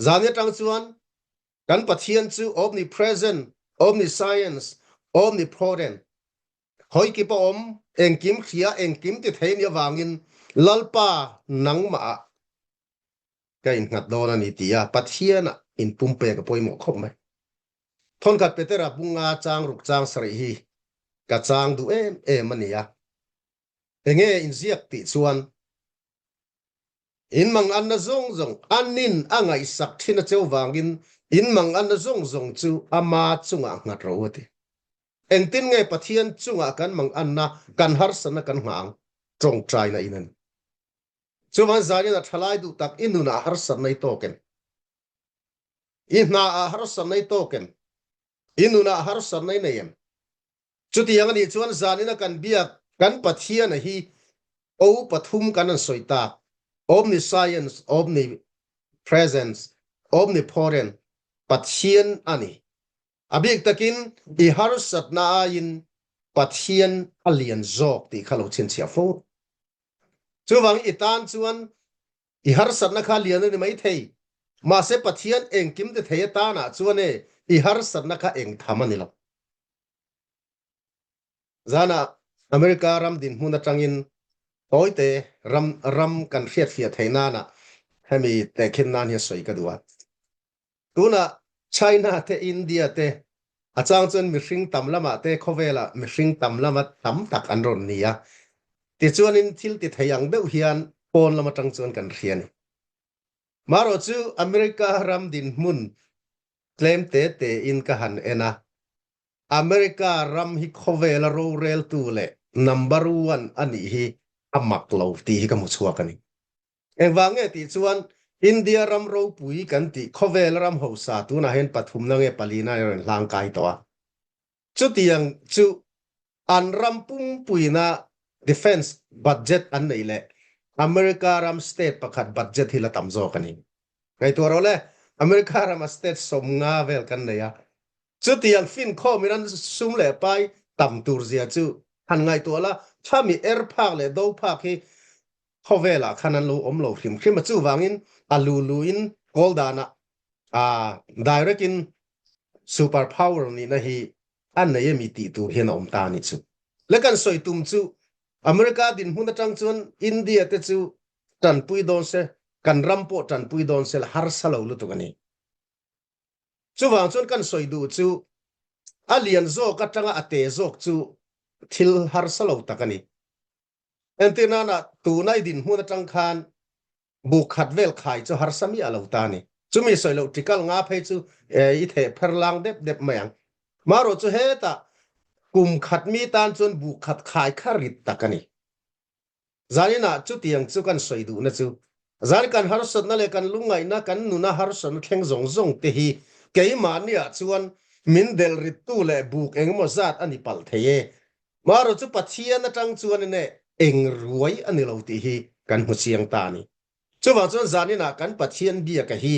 Zan atang chuan kan Pathian chu omnipresent, omniscience, omnipotent, Hawikip a awm, engkim hria, engkim ti thei nih avangin Lalpa nangmah ka innghat dawn a ni ti a, Pathianah inpumpek a pawimawh khawp mai. Thawnkhat Petera bunga chang ruk chang sarih hi ka chang duh em em a ni a. Enge inziak tih chuan in mang anna zawng zawng anin a ngaihsak thin a cheu vangin in mang anna zawng zawng chu ama chungah nghat rawh u a ti. Engtin nge Pathian chungah kan manganna, kan harsatna kan nghah ang? Tawngtaina in a ni. Chuvan zanin a thalai duh tak i nunah harsatna i tawk em? I hnaah harsatna i tawk em? I nunah harsatna i nei em? Chutiang a nih chuan zanin a kan biak kan Pathiana hi O pathum kan an sawi tak, Omniscience, Omnipresence, Omnipotent Pathian a ni. A bik takin i harsatna aiin Pathian a lian zawk tih kha lo chhinchhiah fo. Chuvang i tan chuan i harsatna kha lian a ni mai thei. Mahse Pathian engkim ti thei atanah chuan e i harsatna kha eng tham a ni lo. Zanah America ram dinhmun atangin tawite ram ram kan hriatfiah theih nana hemi tehkhin nan hian sawi ka duh a. Tunah China te India te a chang chuan mihring tam lamah te khawvelah mihring tam lama tam tak an rawn ni a. Tichuanin thil ti thei ang deuh hian pawn lam atang chuan kan hria a ni. Marawh chu America ram dinhmun tlem te te in ka han en a. America ram hi khawvela roreltu leh number one a nih hi a mak lo tih hi ka hmu chhuak a ni. Engvang nge tih chuan India ram ropui kan tih khawvel ram hausa tunah hian pathumna nge palina a rawn hlang kai tawh a. Chutiang chu an ram pumpuina defence budget an neih leh America ram state pakhat budget hi la tam zawk a ni. Ngaihtuah rawh le, America rama state 50 vel kan nei a. Chutiang finkhawmin an sum leh pai tam tur zia chu han ngaihtuah la, khami er phak leh do phak hi khawvelah khan an lo awm lo hrim hrim a, chuvangin a lu lu in kawl danah direct in super power nihna hi a nei ami tih tur hian a awm ta a nih chu. Le kan sawi tum chu America dinhmun atang chuan India te chu tanpui dawn se, kan ram pawh tanpui dawn se la harsa lo lutuk a ni. Chuvang chuan kan sawi duh chu a lian zawk atanga a te zawk chu thil harsa lo tak a ni. Entir nana tuna i dinhmun atang khan buk khat vel khai chu harsa miah lo ta ni. Chumi sawi loh tikal nga phei chu i theh pher lang dep dep mai ang. Marawh chu hetah kum khat mi tan chuan buk khat khai kha rit tak a ni. Zaninah chutiang chu kan sawi duhna chu zan kan harsatna leh kan lungngaihna kan nuna harsatna thleng zawng zawng te hi keimahniah chuan min delh rittu leh buk engemaw zat a ni palh thei e. Marawh chu Pathian atang chuan ine eng ruai a ni lo tih hi kan hmu chiang ta a ni. Chuvang chuan zaninah kan Pathian biaka hi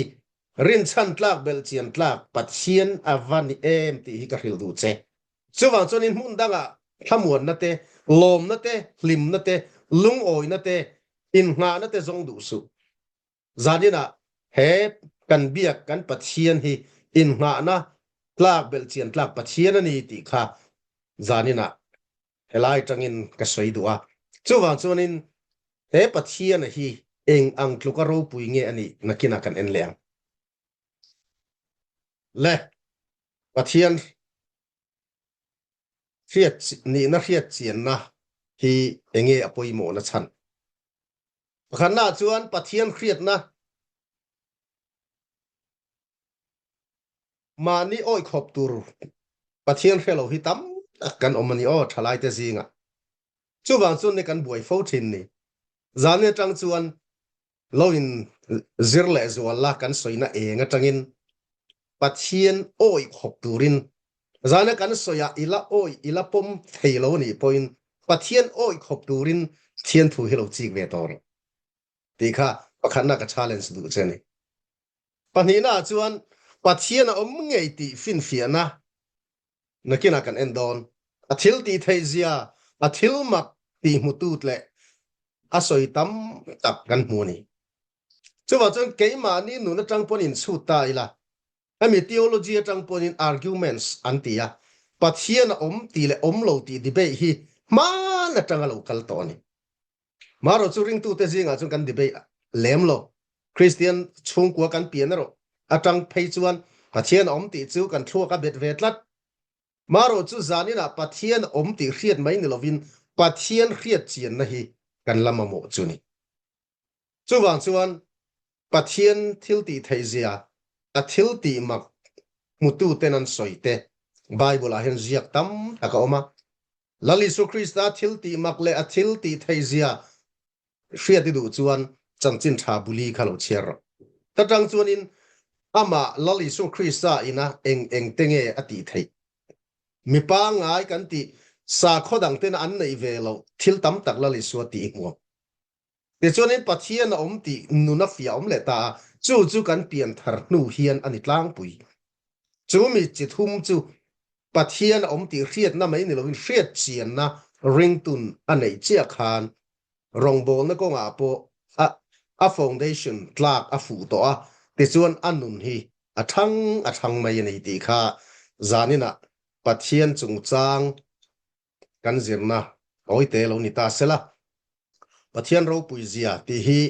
rinchhan tlak belhchian tlak Pathian a va ni em tih hi ka hrilh duh che. Chuvang chuanin hmun dangah thlamuanna te, lawmna te, hlimna te, lungawina te, innghahna te zawng duh suh. Zaninah he kan biak kan Pathian hi innghahna tlak belhchian tlak Pathian a ni tih kha zaninah helai tangin ka sawi duh a. Chuvang chuanin he Pathiana hi eng ang tluka ropui nge a nih nakinah kan en leh ang. Le Pathian hriat nihna hriat chianna hi enge a pawimawhna chhan? Pakhatna chuan Pathian hriatna mahni awih khawp tur Pathian hre lo hi tam tak kan awm a ni aw thalaite zingah. Chuvang chuan ne kan buai fo thin ni. Zan atang chuan lo in zir leh zual la kan sawina eng atangin Pathian awih khawp turin. Zana kan sawi ah i la awih, i la pawm thei lo anih pawhin Pathian awih khawp turin Pathian thu hi lo chik ve tawh rawh tih kha pakhatna ka challenge duh che a ni. Pahnihna ah chuan Pathian a awm ngei tih finfiahna nakinah kan en dawn. A thil tih theih zia, a thil mak tih hmutut leh a sawi tam tak kan hmu a ni. Chuvang chuan keimahni nun atang pawn inchhut ta ila, hemi theology atang pawhin arguments an ti a, Pathian a awm tih leh awm lo tih debate hi hman atanga lo kal tawh a ni. Marawh chu ringtute zingah chuan kan debate lem lo. Kristian chhungkua kan pian erawh atang phei chuan Pathian a awm tih chu kan thluak a bet ve tlat. Marawh chu zaninah Pathian a awm tih hriat mai ni lovin Pathian hriat chianna hi kan la mamawh chu ni. Chuvang chuan Pathian thil tih theih zia, a thil tih mak hmututen an sawi te Bible ah hian ziak tam tak a awm a. Lal Isu Krista thil tih mak leh a thil tih theih zia hriat i duh chuan chanchin tha buli kha lo chhiar rawh. Ta tang chuanin amah Lal Isu Krista ina eng eng te nge a tih theih? Mi pangngai kan tih sakhaw dang tena an neih ve loh thil tam tak Lal Isua tih i hmu ang. Tichuanin Pathian a awm tih nun a fiah awm leh ta a, chu chu kan pian thar hnu hian a ni tlangpui. Chu mi chi thum chu Pathian a awm tih hriatna mai ni loin hriat chianna ringtun a neih chiah khan rawngbawlna kawngah pawh a a foundation tlak a fuh tawh a, tichuan a nun hi a thang a thang mai a ni tih kha zaninah Pathian chungchang kan zirna awite lo ni ta sela, Pathian ropui zia tih hi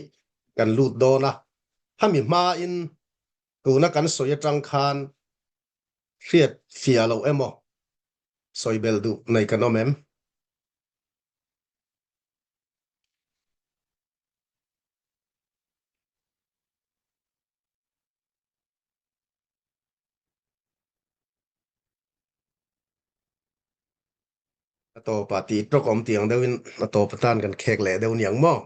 kan lut dawn a, hami hmain tuna kan sawi atang khan hriat fiah loh emaw sawi belh duh nei kan awm em? A tawp ah tih tawk awm tiang deuhin a tawp atan kan khek leh deuh niang maw?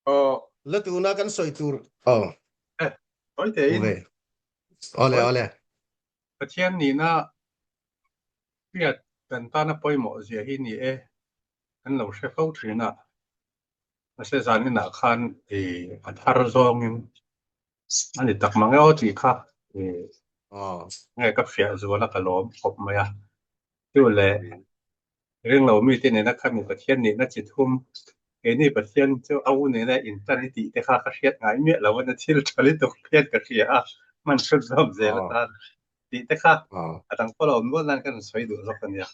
Aw. La tuna kan sawi tur aw. Eh, tawi tein. Ve. Awle awle. Pathian nihna hriat kan tana pawimawh zia hi ni e, kan lo hre fo thin a. Mahse zan inah khan i a thar zawngin a ni tak mang e aw tih kha i nge ka fiah zual a ka lawm khawp mai a. Chu leh ringlo mite nena kha mi Pathian nihna chi thum keini Pathian chu a u nena intan i tih te kha ka hriat ngai miah lo a na thil tha lutuk hian ka hria a hman hrut zawm zel atan tih te kha a dang pawh lo awm nual nan ka rawn sawi duh zawk a nia.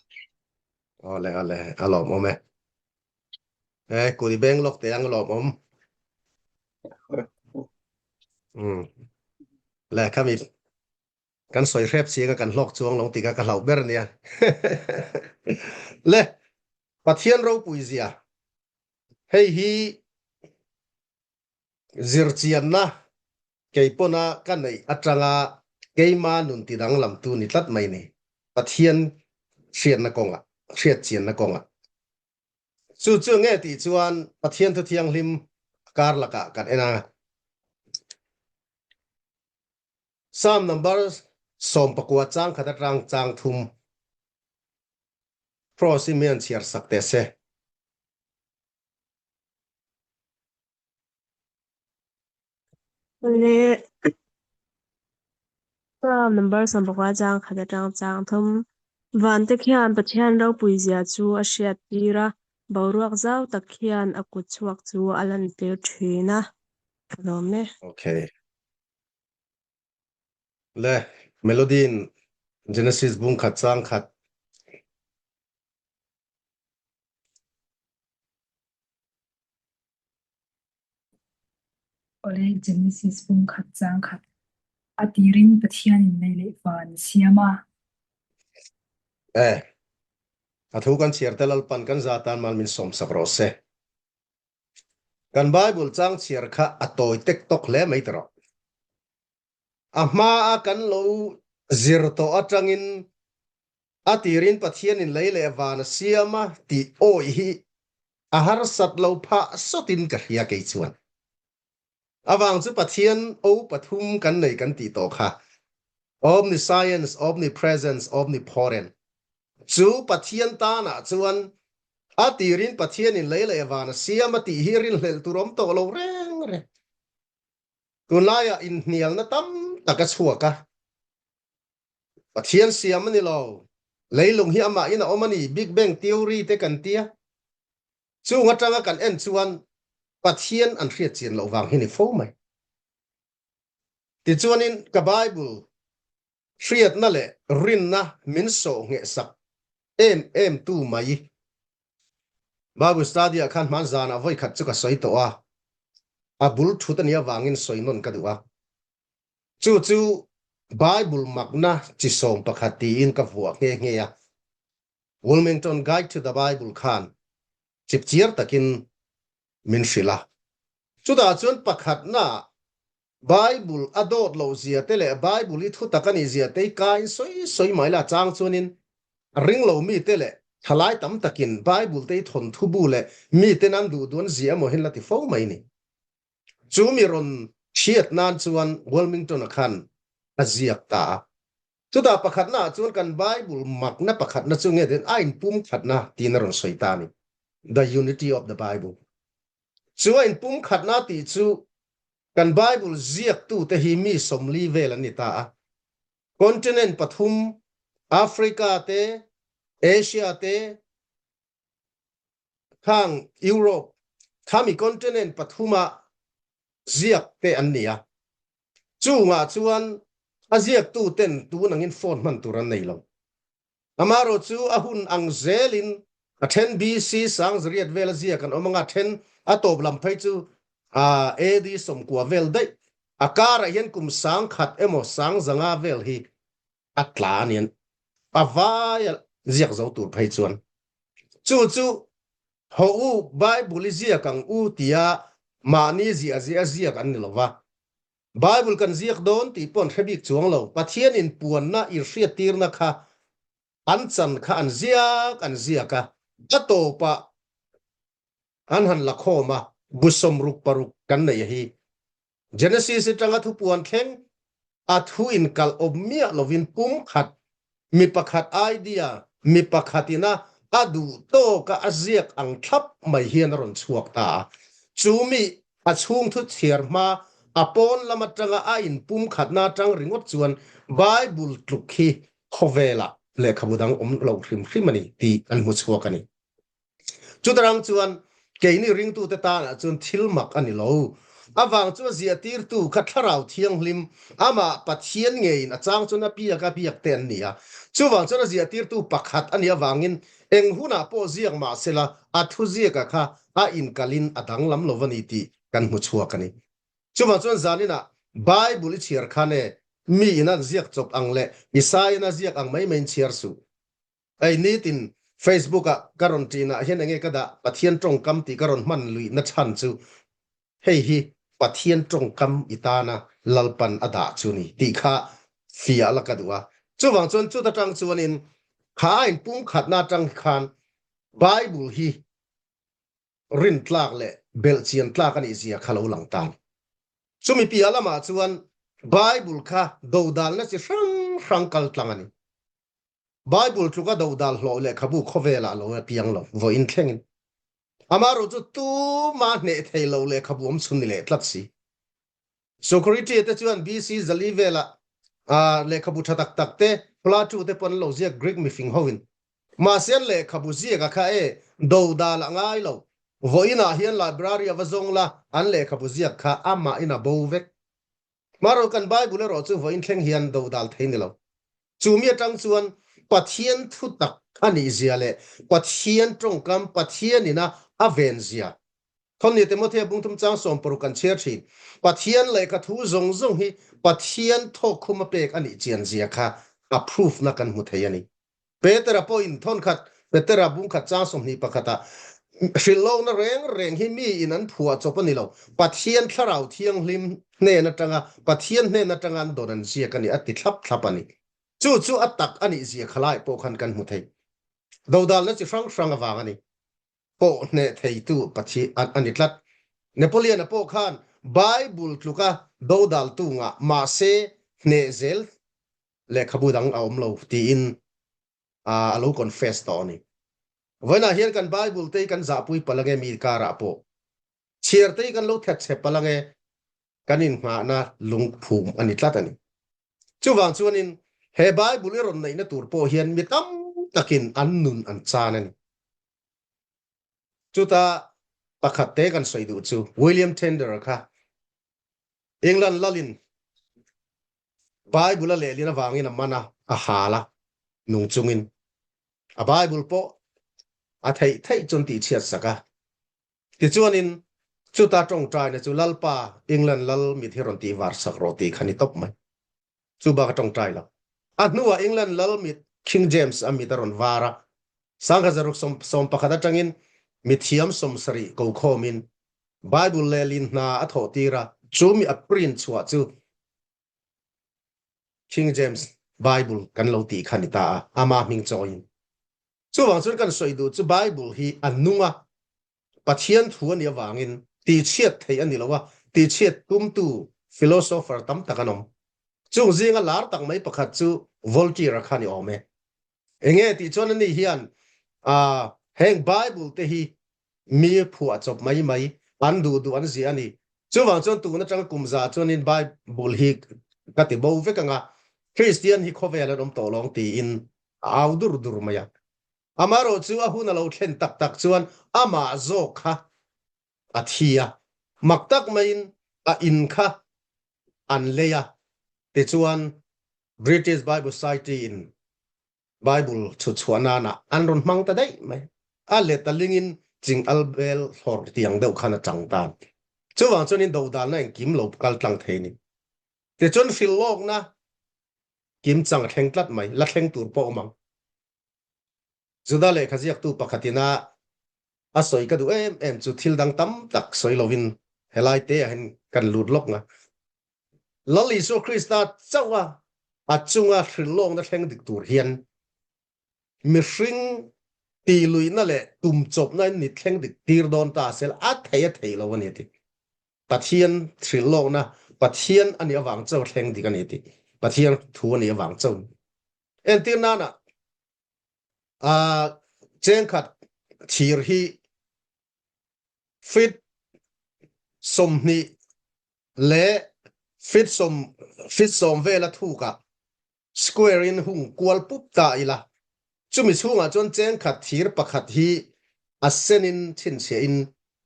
Awle awle a lawmawm e. E kut i beng lawk teh ang lawmawm. Um le khami kan sawi hrep chiang a kan hlawk chuang lo tih kha ka hlauh ber ania. Le Pathian ropui zia hei hi Zirchianna kei pawna ka neih atanga keima nun ti danglamtu ni tlat mai ni, Pathian hriatna kawngah, hriatchianna kawngah. Chu chu nge tih chuan Pathian thu thianghlim kar lakah kan en a. Psalm number 19 chang khat atang chang thum Cross i mian chhiar sak teh se. Le Psalm number 19 chang khat atang chang thum. Vante khian Pathian ropui zia chu a hriat tir a, boruak zau tak khian a kut chhuak chu a lantir thin a. Ka lawm e. Okay. Le Melody in Genesis bung khat chang khat. Awle Genesis bung khat chang khat a tirin Pathianin lei leh van a siam a. E, a thu kan chhiar te Lalpan kan za tan mal min sawmsak rawh se. Kan Bible chang chhiar kha a tawi tek tawk hle mai ti rawh. A hma a kan lo zir tawh atangin A tirin Pathianin lei leh van a siam a tih awih hi a harsat lo phah sawtin ka hria kei chuan. Avang chu Pathian o pathum kan nei kan tih tawh kha. Omniscience, Omnipresence, Omnipotent. Chu Pathian tanah chuan a tirin Pathianin lei leh van a siam a tih hi rinhlelh tur awm tawh lo reng reng. Tunlaiah inhnialna tam tak a chhuak a. Pathian siam a ni lo. Leilung hi amahin a awm a ni, Big Bang Theory te kan tia. Chung atanga kan en chuan Pathian an hriat chian loh vang hi ni fo mai. Tichuanin ka Bible hriatna leh rinna min sawh ngheh sak em em tu mai. Bible study ah khan hman zanah vawi khat chu ka sawi tawh a, a bul thut a nih avangin sawi nawn ka duh a. Chu chu Bible makna chi 11 tiin ka vuah nghe nghe a. Wilmington Guide to the Bible khan chipchiar takin min hrilh a. Chutah chuan pakhatna Bible a dawt loh zia te leh Bible i thutak a nih zia te i kain sawi sawi mai la chang chuanin ring lo mi te leh thalai tam takin Bible te i thawnthu bu leh miten an duh duan zia emaw hin la ti fo mai ni. Chu mi rawn hriat nan chuan Wilmington-a khan a ziak ta a. Chutah pakhatna ah chuan kan Bible makna pakhatna chu nge tiin a inpumkhatna tiin a rawn sawi ta a ni. The unity of the Bible. Chu a inpumkhatna tih chu kan Bible ziaktute hi mi 40 vel an ni ta a. Continent pathum, Africa te, Asia te, khang Europe, khami continent pathuma ziak te an ni a. Chungah chuan a ziaktu ten tun angin phone hman tur an nei lo. Amaherawh chu a hun ang zelin a then BC 1008 vel a ziak an awm anga then a tawp lam phei chu AD 90 vel daih a karah hian kum 1000 emaw 500 vel hi a tla a ni a vai a ziak zo tur phei chuan chu chu ho u Bible i ziak ang u tia mahni ziah ziah ziak an ni lova Bible kan ziak dawn tih pawh an hre bik chuang lo Pathian in puanna in hriat tirna kha an chan kha an ziak an ziak a a tawpah an han la khawm a bu 66 kan nei hi Genesis atanga thupuan thleng a thu inkalh awm miah lovin pum khat, mi pakhat idea, mi pakhat ina a duh tawka a ziak ang thlap mai hian a rawn chhuak ta a. Chu mi a chhung thu chhiar hma a pawn lam atanga a inpum khatna atang ringawt chuan Bible tluk hi khawvelah lehkhabu dang awm lo hrim hrim a ni tih an hmu chhuak a ni. Chutarang chuan keini ringtute tanah chuan thil mak a ni lo. Avang chu a ziahtirtu kha Thlarau Thianghlim, amah Pathian ngeiin a chang chuan a biak a biak te an ni a. Chuvang chuan a ziahtirtu pakhat a nih avangin eng hunah pawh ziak mah sela a thu ziaka kha a inkalhin a danglam lo a ni tih kan hmu chhuak a ni. Chuvang chuan zaninah Bible i chhiar khan e, mi in an ziak chawp ang leh Isaiah-in a ziak ang mai maiin chhiar suh. Hei nitin Facebook ah ka rawn ṭin ah hian enge ka dah Pathian ṭawngkam tih ka rawn hman luih na chhan chu hei hi Pathian ṭawngkam i tana Lalpan a dah chu ni tih kha fiah la ka duh a. Chuvang chuan chuta ṭang chuanin kha a inpumkhatna aṭang khan Bible hi rintlak leh belhchian tlak a nih zia kha lo lang ta. Chumi piah lamah chuan Bible kha dodalna chi hrang hrang kal tlang a ni. Bible tluka dodal hlawh lehkhabu khawvelah lo a piang lo, vawiin thlengin. Amaherawh chu tuma hneh thei lo lehkhabu awm chhun ni leh tlat si. Socrates te chuan BC zali velah lehkhabu tha tak tak te, Plato te pawh an lo ziak Greek mifing hoin. Mahse an lehkhabu ziak a kha e, dodal a ngai lo. Vawiinah hian library a va zawng la, an lehkhabu ziak kha amahin a bo vek. Hmarawh kan Bible erawh chu vawiin thleng hian dodal thei ni lo. Chu mi atang chuan Pathian thu tak a nih zia leh Pathian tawngkam Pathian ina a ven zia. Thawmhni Timothea bungthum chang 16 kan chhiar thin. Pathian lehkha thu zawng zawng hi Pathian thawkkhum a pek a nih chian zia kha a proof na kan hmu thei a ni. Petera pawhin thawnkhat Petera bungkhat chang 21 ah hrilhlawkna reng reng hi mi in an phuah chawp a ni lo, Pathian Thlarau Thianghlim hnen atanga Pathian hnen atanga an dawn an ziak a ni a ti thlap thlap a ni. Chu chu a tak a nih zia khalai pawh khan kan hmu thei. Dodalna chi hrang hrang avang a ni. Pawh hneh theitu Pathian a ni tlat. Napoleon-a pawh khan Bible tluka dodaltu ngah mahse hneh zel. Lehkhabu dang a awm lo tiin a lo confess tawh a ni. Vawiinah hian kan Bible te hi kan zahpui palh ange mi karah pawh. Chhiar te hi kan lo that chhe palh ange kan innghahna lungphum a ni tlat a ni. Chuvang chuanin he Bible i rawn neihna tur pawh hian mi tam takin an nun an chan a ni. Chuta pakhat te kan sawi duh chu William Tyndale kha England lalin Bible a lehlin avangin a man a, a hal a, nung chungin a Bible pawh a theih theih chuan tihchhiat sak a. Tichuanin chuta tawngtaina chu Lalpa England lal mit hi rawn tihvar sak rawh tih kha ni tawp mai. Chu bak a tawngtai lo. A hnuah England lal mit King James a mit a rawn var a, 1611 atangin mithiam 70 kokhawmin Bible lehlin hna a thawh tir a, chu mi a print chhuah chu King James Bible kan lo tih kha ni ta a, ama hming chawiin. Chuvang chuan kan sawi duh chu Bible hi a nung a, Pathian thu a nih avangin tihchhiat theih a ni lo a, tihchhiat tumtu philosopher tam tak an awm. Chung zinga lar tak mai pakhat chu Voltaire-a kha ni awm e. Enge tih chuan ani hian heng Bible te hi mi phuah chawp mai mai an duh duh an ziah a ni. Chuvang chuan tun atanga kum za chuanin Bible hi ka ti bo vek anga Kristian hi khawvel an awm tawh lawng tiin a au dur dur mai a. Amaherawh chu a hun a lo thlen tak tak chuan amah zawk kha a thi a, mak tak maiin a in kha an lei a, tichuan British Bible Society in Bible chhut chhuah nana an rawn hmang ta daih mai. A let a lingin ching al bel hlawr tiang deuh khan a chang ta. Chuvang chuanin dodalna engkim lo kal tlang thei a ni. Tichuan hrilhlawkna kimchang a thleng tlat mai, la thleng tur pawh awm ang. Juda lehkha ziaktu pakhatin a a sawi ka duh em em chu thil dang tam tak sawi lovin helai te ah hian kan lut lawk nga. Lal Isua Krista chauh a a chunga hrilhlawkna thleng dik tur hian mihring tihluihna leh tumchawpna in ni thleng dik tir dawn ta sel a thei a thei lo a ni ti. Pathian hrilhlawkna Pathian a nih avang chauh thleng dik a ni ti. Pathian thu a nih avang chauh. Entir nana a chengkhat thir hi feet 20 leh feet sawm feet 10 vela thukah square in hung kual pup ta ila chumi chhungah chuan chengkhat thir pakhat hi a senin chhinchhiah in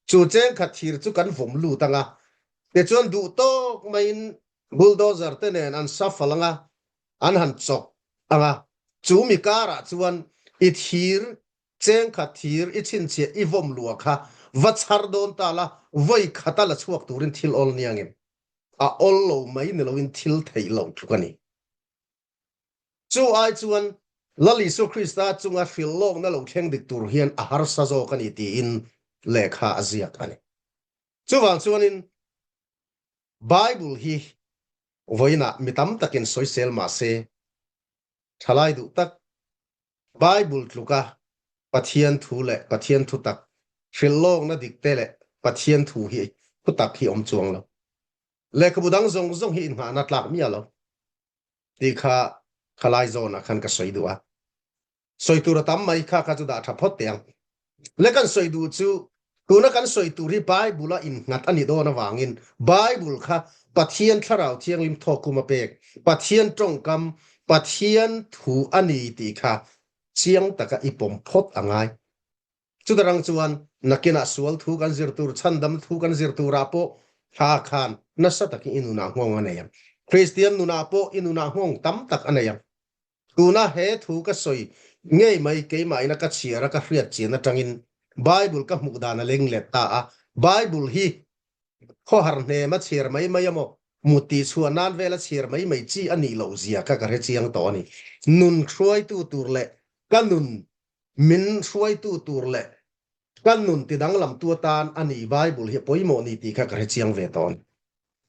chu chengkhat thir chu kan vawm lut anga tichuan duh tawk maiin bulldozer te nen an shuffle anga an han chawk anga chu mi karah chuan i thir chengkhat thir i chhinchhiah i vawm lua kha va chhar dawn ta la vawi khata la chhuak turin thil awl niangin a awl lo mai ni loin thil theih loh tluk a ni. Chu ai chuan Lal Isua Krista chunga hrilhlawkna lo thleng dik tur hian a harsa zawk a ni tiin lehkha a ziak a ni. Chuvang chuanin Bible hi vawiinah mi tam takin sawisel mah se thalai duh tak Bible tluka Pathian thu leh Pathian thu tak hrilhlawkna dik te leh Pathian thu hi thu tak hi awm chuang lo. Lehkhabu dang zawng zawng hi inngahna tlak miah lo tih kha khalai zawnah khan ka sawi duh a. Sawi tur a tam mai kha kha chu dah tha phawt teh ang. Le kan sawi duh chu tuna kan sawi tur hi Bible a innghat a nih dawn avangin Bible kha Pathian Thlarau Thianghlim thawkkum a pek, Pathian tawngkam, Pathian thu a ni tih kha chiang taka i pawm phawt a ngai. Chutarang chuan nakinah sual thu kan zir tur, chhandam thu kan zir turah pawh thla khan nasa takin i nunah nghawng a nei ang. Kristian nunah pawh i nunah nghawng tam tak a nei ang. Tuna he thu ka sawi ngei mai keimahin a ka chhiar a ka hriat chian atangin Bible ka hmuh dan a leng let ta a. Bible hi khawhar hnem a chhiar mai mai emaw mut tih chhuah nan vel a chhiar mai mai chi a nih loh zia kha ka hre chiang tawh a ni. Nun hruaitu tur leh ka nun min hruaitu tur leh ka nun ti danglamtu atan a ni Bible hi a pawimawh ni tih kha ka hre chiang ve tawh a ni.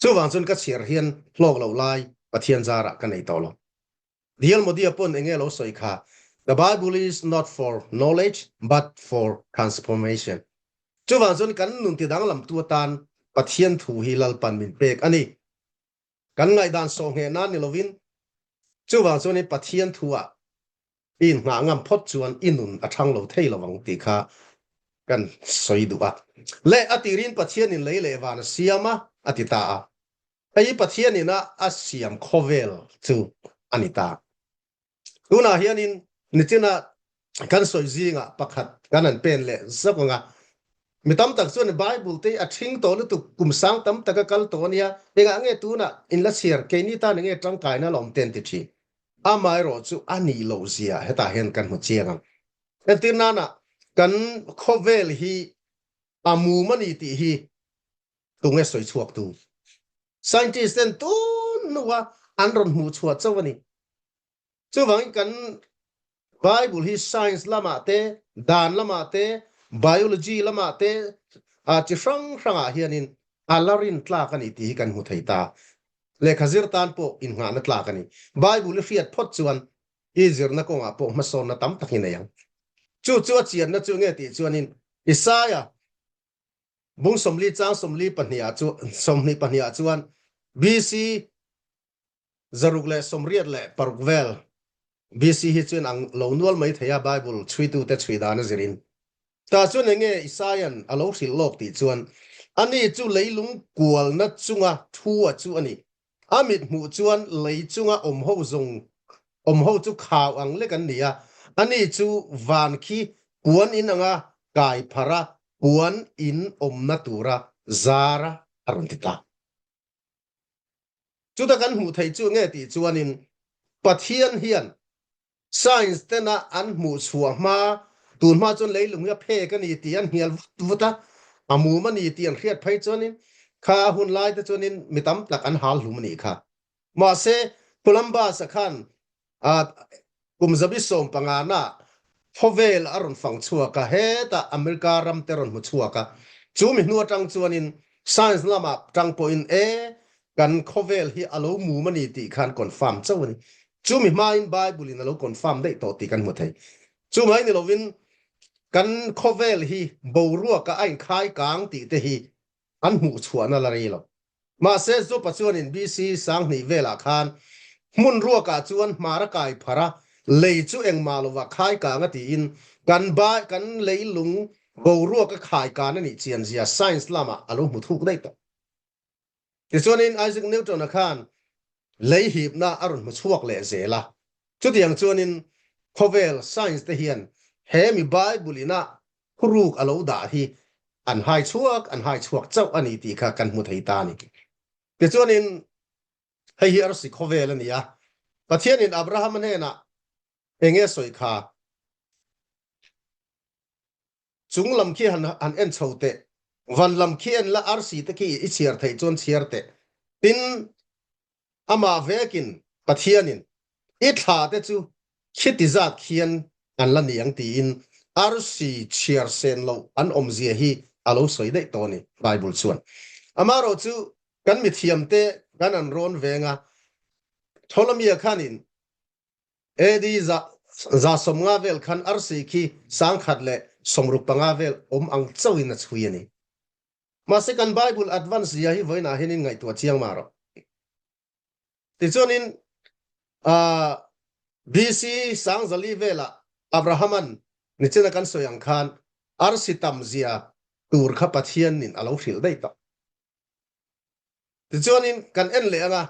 Chuvang chuan ka chhiar hian hlawk loh lai Pathian zarah ka nei tawh lo. Dl Modi-a pawn enge lo sawi kha, The Bible is not for knowledge but for transformation. Chuvang chuan kan nun ti danglamtu atan Pathian thu hi Lalpan min pek a ni. Kan ngaihdan sawhngheh nan ni lovin. Chuvang chuanin Pathian thu-ah i inngah ngam phawt chuan i nun a thang lo thei lo ang tih kha kan sawi duh a. Leh a tirin Pathianin lei leh van a siam a, a ti ta a. Hei hi Pathianin a a siam khawvel chu a ni ta. Tunah hianin nichina kan sawi zingah pakhat kan han pen leh zauh ang a. Mi tam tak chuan Bible te hi a ṭhing tawh lutuk, kum sang tam taka kal tawh a nia, engah nge tunah in la chhiar, keini tan enge ṭangkaina la awm te an ti ṭhin. Amaherawh chu a nih loh zia hetah hian kan hmu chiang ang. Entir nana kan khawvel hi a mum a ni tih hi tunge sawi chhuak tu? Scientist ten tun hnua an rawn hmuh chhuah chauh a ni. Chuvangin kan Bible hi science lamah te, dan lamah te, biology lamah te, chi hrang hrangah hianin a la rin tlak a ni tih hi kan hmu thei ta. Lehkha zir tan pawh innghahna tlak a ni. Bible i hriat phawt chuan i zirna kawngah pawh hmasawnna tam tak i nei ang. Chu chu a chianna chu nge tih chuanin Isaiah bung 40 chang 42 ah chu 22 ah chuan BC 686 vel BC hi chuan ang lo nual mai thei a Bible chhuitute chhui dan a zirin. Tah chuan enge Isaia'n a lo hrilh lawk tih chuan ani chu leilung kualna chunga thu a chu a ni. A mit hmuh chuan lei chunga awm ho zawng awm ho chu khau ang lek an ni a, ani chu van khi puan in anga kai pharh a, puan in awmna tura zar a a rawn ti ta. Chuta kan hmuh theih chu nge tih chuanin Pathian hian science tena an hmuh chhuah hma, tun hma chuan leilung hi a phek a ni tih an hnial vut vut a, a mum a ni tih an hriat phei chuanin kha a hun lai te chuanin mi tam tak an hal hlum a nih kha. Mahse, Columbus-a khan Kum zabi 15 na khawvel a rawn fang chhuak a, hetah America ram te rawn hmu chhuak a. Chu mi hnu atang chuanin science lamah tang pawhin e, kan khawvel hi a lo mum a ni tih khan confirm chauh a ni. Chu mi hmain Bible in a lo confirm daih tawh tih kan hmu thei. Chu mai ni lovin kan khawvel hi boruaka a inkhai kang tih te hi an hmuh chhuahna la rei lo. Mahse, Zupa chuanin BC 2000 velah khan hmun ruakah chuan hmar a kai pharh a, lei chu engmah lovah khai kang a tiin kan bai kan leilung boruak a khai kan a nih chian zia science lamah a lo hmu thuk daih tawh. Tichuanin Isaac Newton-a khan lei hipna a rawn hmu chhuak leh zel a. Chutiang chuanin khawvel science te hian he mi Bible ina thuruk a lo dah hi an hai chhuak an hai chhuak chauh a ni tih kha kan hmu thei ta a ni. Tichuanin hei hi arsi khawvel a ni a, Pathianin Abraham-a hnenah eng nge sawi kha? Chung lam khi han han en chho teh, van lam khi en la arsi te khi i chhiar theih chuan chhiar teh. Tin, amah vekin Pathianin i thla te chu khiti zat khian an la ni ang tiin arsi chhiar sen loh an awmzia hi a lo sawi daih tawh a ni Bible chuan. Amaherawh chu kan mithiamte kan an rawn veng a, Ptolemy-a khanin AD 150 vel khan arsi khi 1065 vel awm ang chauhin a chhui a ni. Mahse kan Bible advance zia hi vawiinah hianin ngaihtuah chiang mah rawh. Tichuanin BC 1004 velah Abrahaman nichina kan sawi ang khan arsi tam zia tur kha Pathianin a lo hrilh daih tawh. Tichuanin kan en leh anga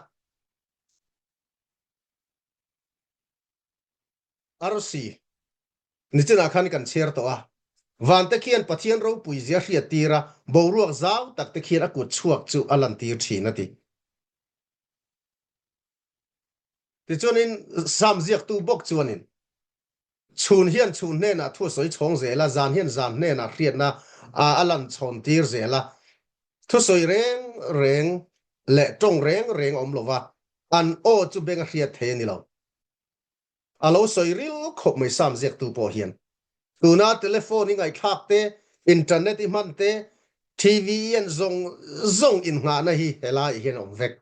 Arsi, nichinah khan kan chhiar tawh a, vante khian Pathian ropui zia hriat tir a, boruak zau tak te khian a kut chhuak chu a lantir thin a ti. Tichuanin Sam ziaktu bawk chuanin, Chhun hian chhun hnenah thu a sawi chhawng zel a, zan hian zan hnenah hriatna a lan chhawn tir zel a. Thusawi reng reng leh tawng reng reng a awm lo va, an aw chu beng a hriat thei a ni lo. A lo sawi ril khawp mai Sam ziaktu pawh hian. Tuna telephone i ngaihthlak te, internet i hman te, TV i en zawng zawng innghahna hi helaiah hian a awm vek.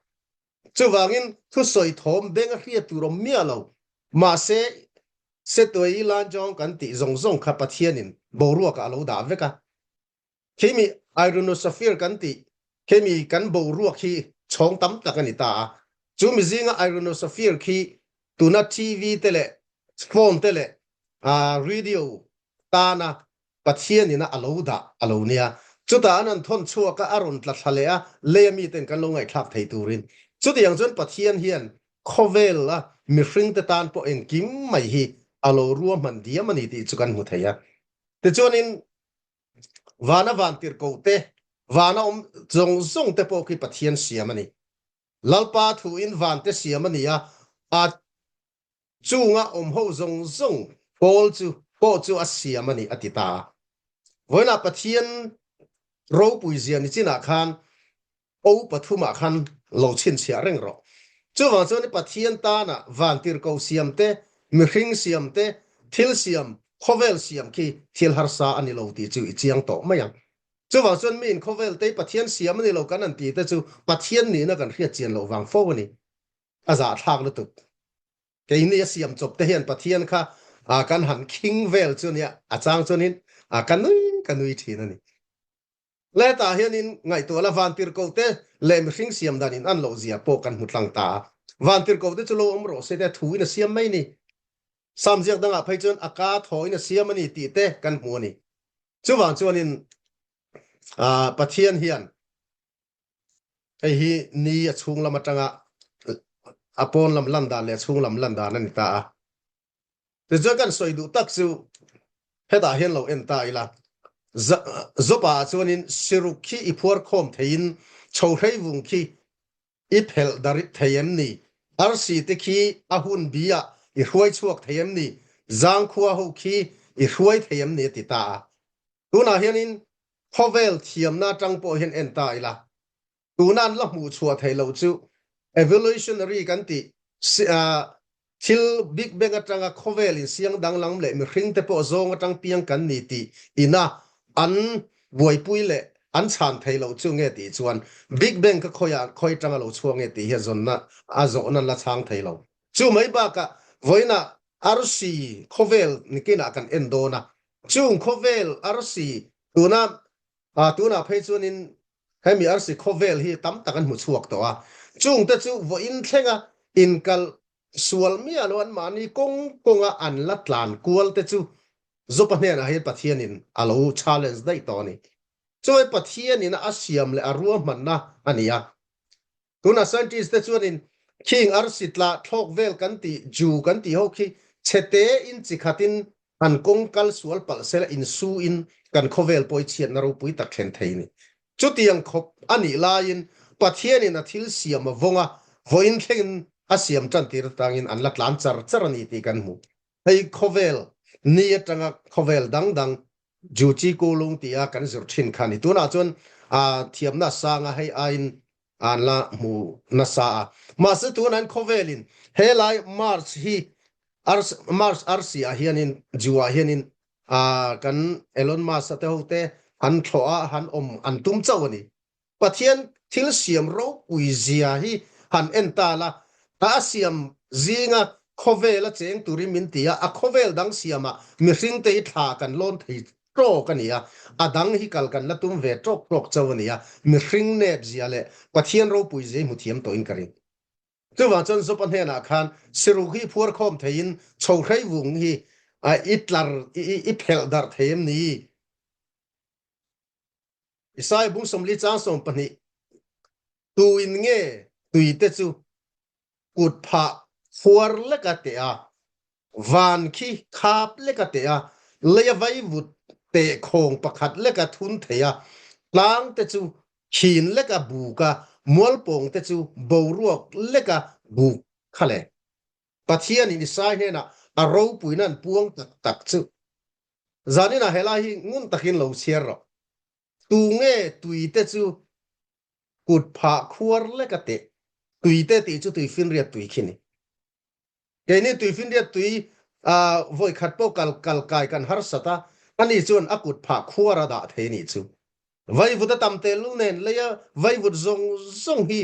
Chuvangin thusawi thawm beng a hriat tur awm miah lo. Mahse, Setuai Lanjong kan tih zawng zawng kha Pathianin boruakah a lo dah vek a. Khimi Ironosphere kan tih khimi kan boruak hi chhawng tam tak a ni ta a. Chu mi zinga Ironosphere khi. Tuna TV te leh phone te leh radio tana Pathian ina a lo dah a lo nia. Chutah an an thawn chhuak a, a rawn tla thla leh a, leia miten kan lo ngaihthlak thei turin. Chutiang chuan Pathian hian khawvel a mihring te tan pawh engkim mai hi a lo ruahman diam a ni tih chu kan hmu thei a. Tichuanin vana vantirhkoh te, vana awm zawng zawng te pawh khi Pathian siam a ni. Lalpa thuin vante siam a ni a, a chunga awm ho zawng zawng pawl chu pawh chu a siam a ni a ti ta a. Vawiinah Pathian ropui zia ni chinah khan O pathumah khan lo chhinchhiah reng rawh. Chuvang chuan Pathian tana vantirhkoh siam te, mihring siam te, thil siam, khawvel siam khi thil harsa a ni lo tih chu i chiang tawh mai ang. Chuvang chuan miin khawvel te Pathian siam a ni lo kan han ti te chu Pathian nihna kan hriat chian loh vang fo a ni. A zahthlak lutuk. Keini a siam chawp te hian Pathian kha kan han khing vel chu nia, a chang chuanin ka nui ka nui thin a ni. Letah hianin ngaihtuah la vantirhkoh te leh mihring siam dan in an loh zia pawh kan hmu tlang ta a. Vantirhkoh te chu lo awm rawh se te thu in a siam mai ni. Sam ziak dangah phei chuan a ka thaw in a siam a ni tih te kan hmu a ni. Chuvang chuanin Pathian hian hei hi ni a chhung lam atanga a pawn lam lan dan leh a chhung lam lan dan a ni ta a. Tichuan kan sawi duh tak chu hetah hian lo en ta ila. Zopa ah chuanin siruk khi i phuar khawm theiin chhohrei vung khi I phelh dar thei em ni? Arsi te khi a hun bi ah i hruai chhuak thei em ni? Zangkhua ho khi i hruai thei em ni? a ti ta a. Tunah hianin khawvel thiamna atang pawh hian en ta ila, tuna an la hmuh chhuah theih loh chu evolutionary kan tih Thil Big Bang atanga khawvel insiang danglam leh mihringte pawh zawng atang piang kan ni tih ina an buaipui leh an chhan thei loh chu nge tih chuan Big Bang kha khawiah khawi atanga lo chhuak nge tih hi a zawnna a zawhna an la chhang thei lo. Chu mai bakah vawiinah arsi khawvel nikinah kan en dawn a, chung khawvel arsi tuna tunah phei chuanin hemi arsi khawvel hi tam tak an hmu chhuak tawh a, chungte chu vawiin thlenga inkal sual miah lo anmahni kawng kawnga an la tlan kual te chu Zopa hnenah hian Pathianin a lo challenge daih tawh a ni. Chuai Pathianin a siam leh a ruahmanna a ni a. Tunah scientist te chuanin khing arsi tla thlawk vel kan tih ju kan tih ho khi chhete in chi khatin an kawng kal sual palh sela insu in kan khawvel pawh i chhiatna ropui tak thlen thei ni. Chutiang khawp a nih laiin Pathianin a thil siam a vawng a, vawiin thlengin a siam tan tir atangin an la tlan char char a ni tih kan hmu. Hei khawvel ni atanga khawvel dang dang Juchi Kulung tia kan zir thin kha a ni. Tunah chuan thiamna sanga hei aiin an la hmu nasa a. Mahse tunah hian khawvelin helai Mars hi Mars arsi ah hianin Ju ah hianin kan Elon Musk a te ho te han thlawh a han awm an tum chauh a ni. Pathian thil siam ropui zia hi han en ta la, a siam zinga khawvel a cheng turin min ti a, a khawvel dang siamah mihring te hi thla kan lawn thei tawk a ni a, a dang hi kal kan la tum ve tawk tawk chauh a ni a, mihring nep zia leh Pathian ropui zia hi hmu thiam tawhin ka ring. Chuvang chuan Zopa hnenah khan siruk hi i phuar khawm theiin chhohrei vung hi i tlar i phelh darh thei em ni? Isaiah bung 40 chang 12 Tuin nge tuite chu kut phah phuar leka teh a, van khi khap leka teh a, leia vaivut tehkhawng pakhat leka thun thei a, tlang te chu khin leka buk a, mualpawng te chu boruak leka buk kha le. Pathianin Isaiah hnenah a ropuina an puang tak tak chu. Zaninah helai hi ngun takin lo chhiar rawh. Tu nge tuite chu kut phah khuar leka teh? Tuite tih chu tuifinriat tui khi ni. Keini tuifinriat tui vawi khat pawh kal kal kai kan harsat a, ani chuan a kut phah khuar a dah thei nih chu. Vaivut a tam tehlul nen leia vaivut zawng zawng hi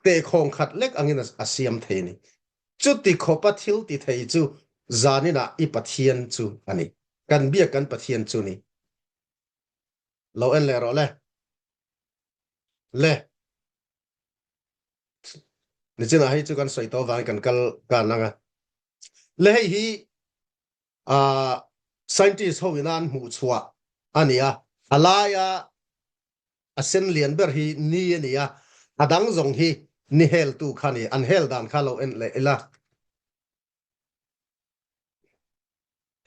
tehkhawng khat lek angin a siam thei a ni. Chuti khawpa thil ti thei chu zaninah i Pathian chu a ni. Kan biak kan Pathian chu ni. Lo en leh rawh le. Le. Nichinah hei chu kan sawi tawh avangin kan kal kan ang a. Le hei hi uh, scientist ho ina an hmuh chhuah a ni a. A laia a sen lian ber hi ni a ni a. A dang zawng hi ni heltu kha ni. An hel dan kha lo en leh ila.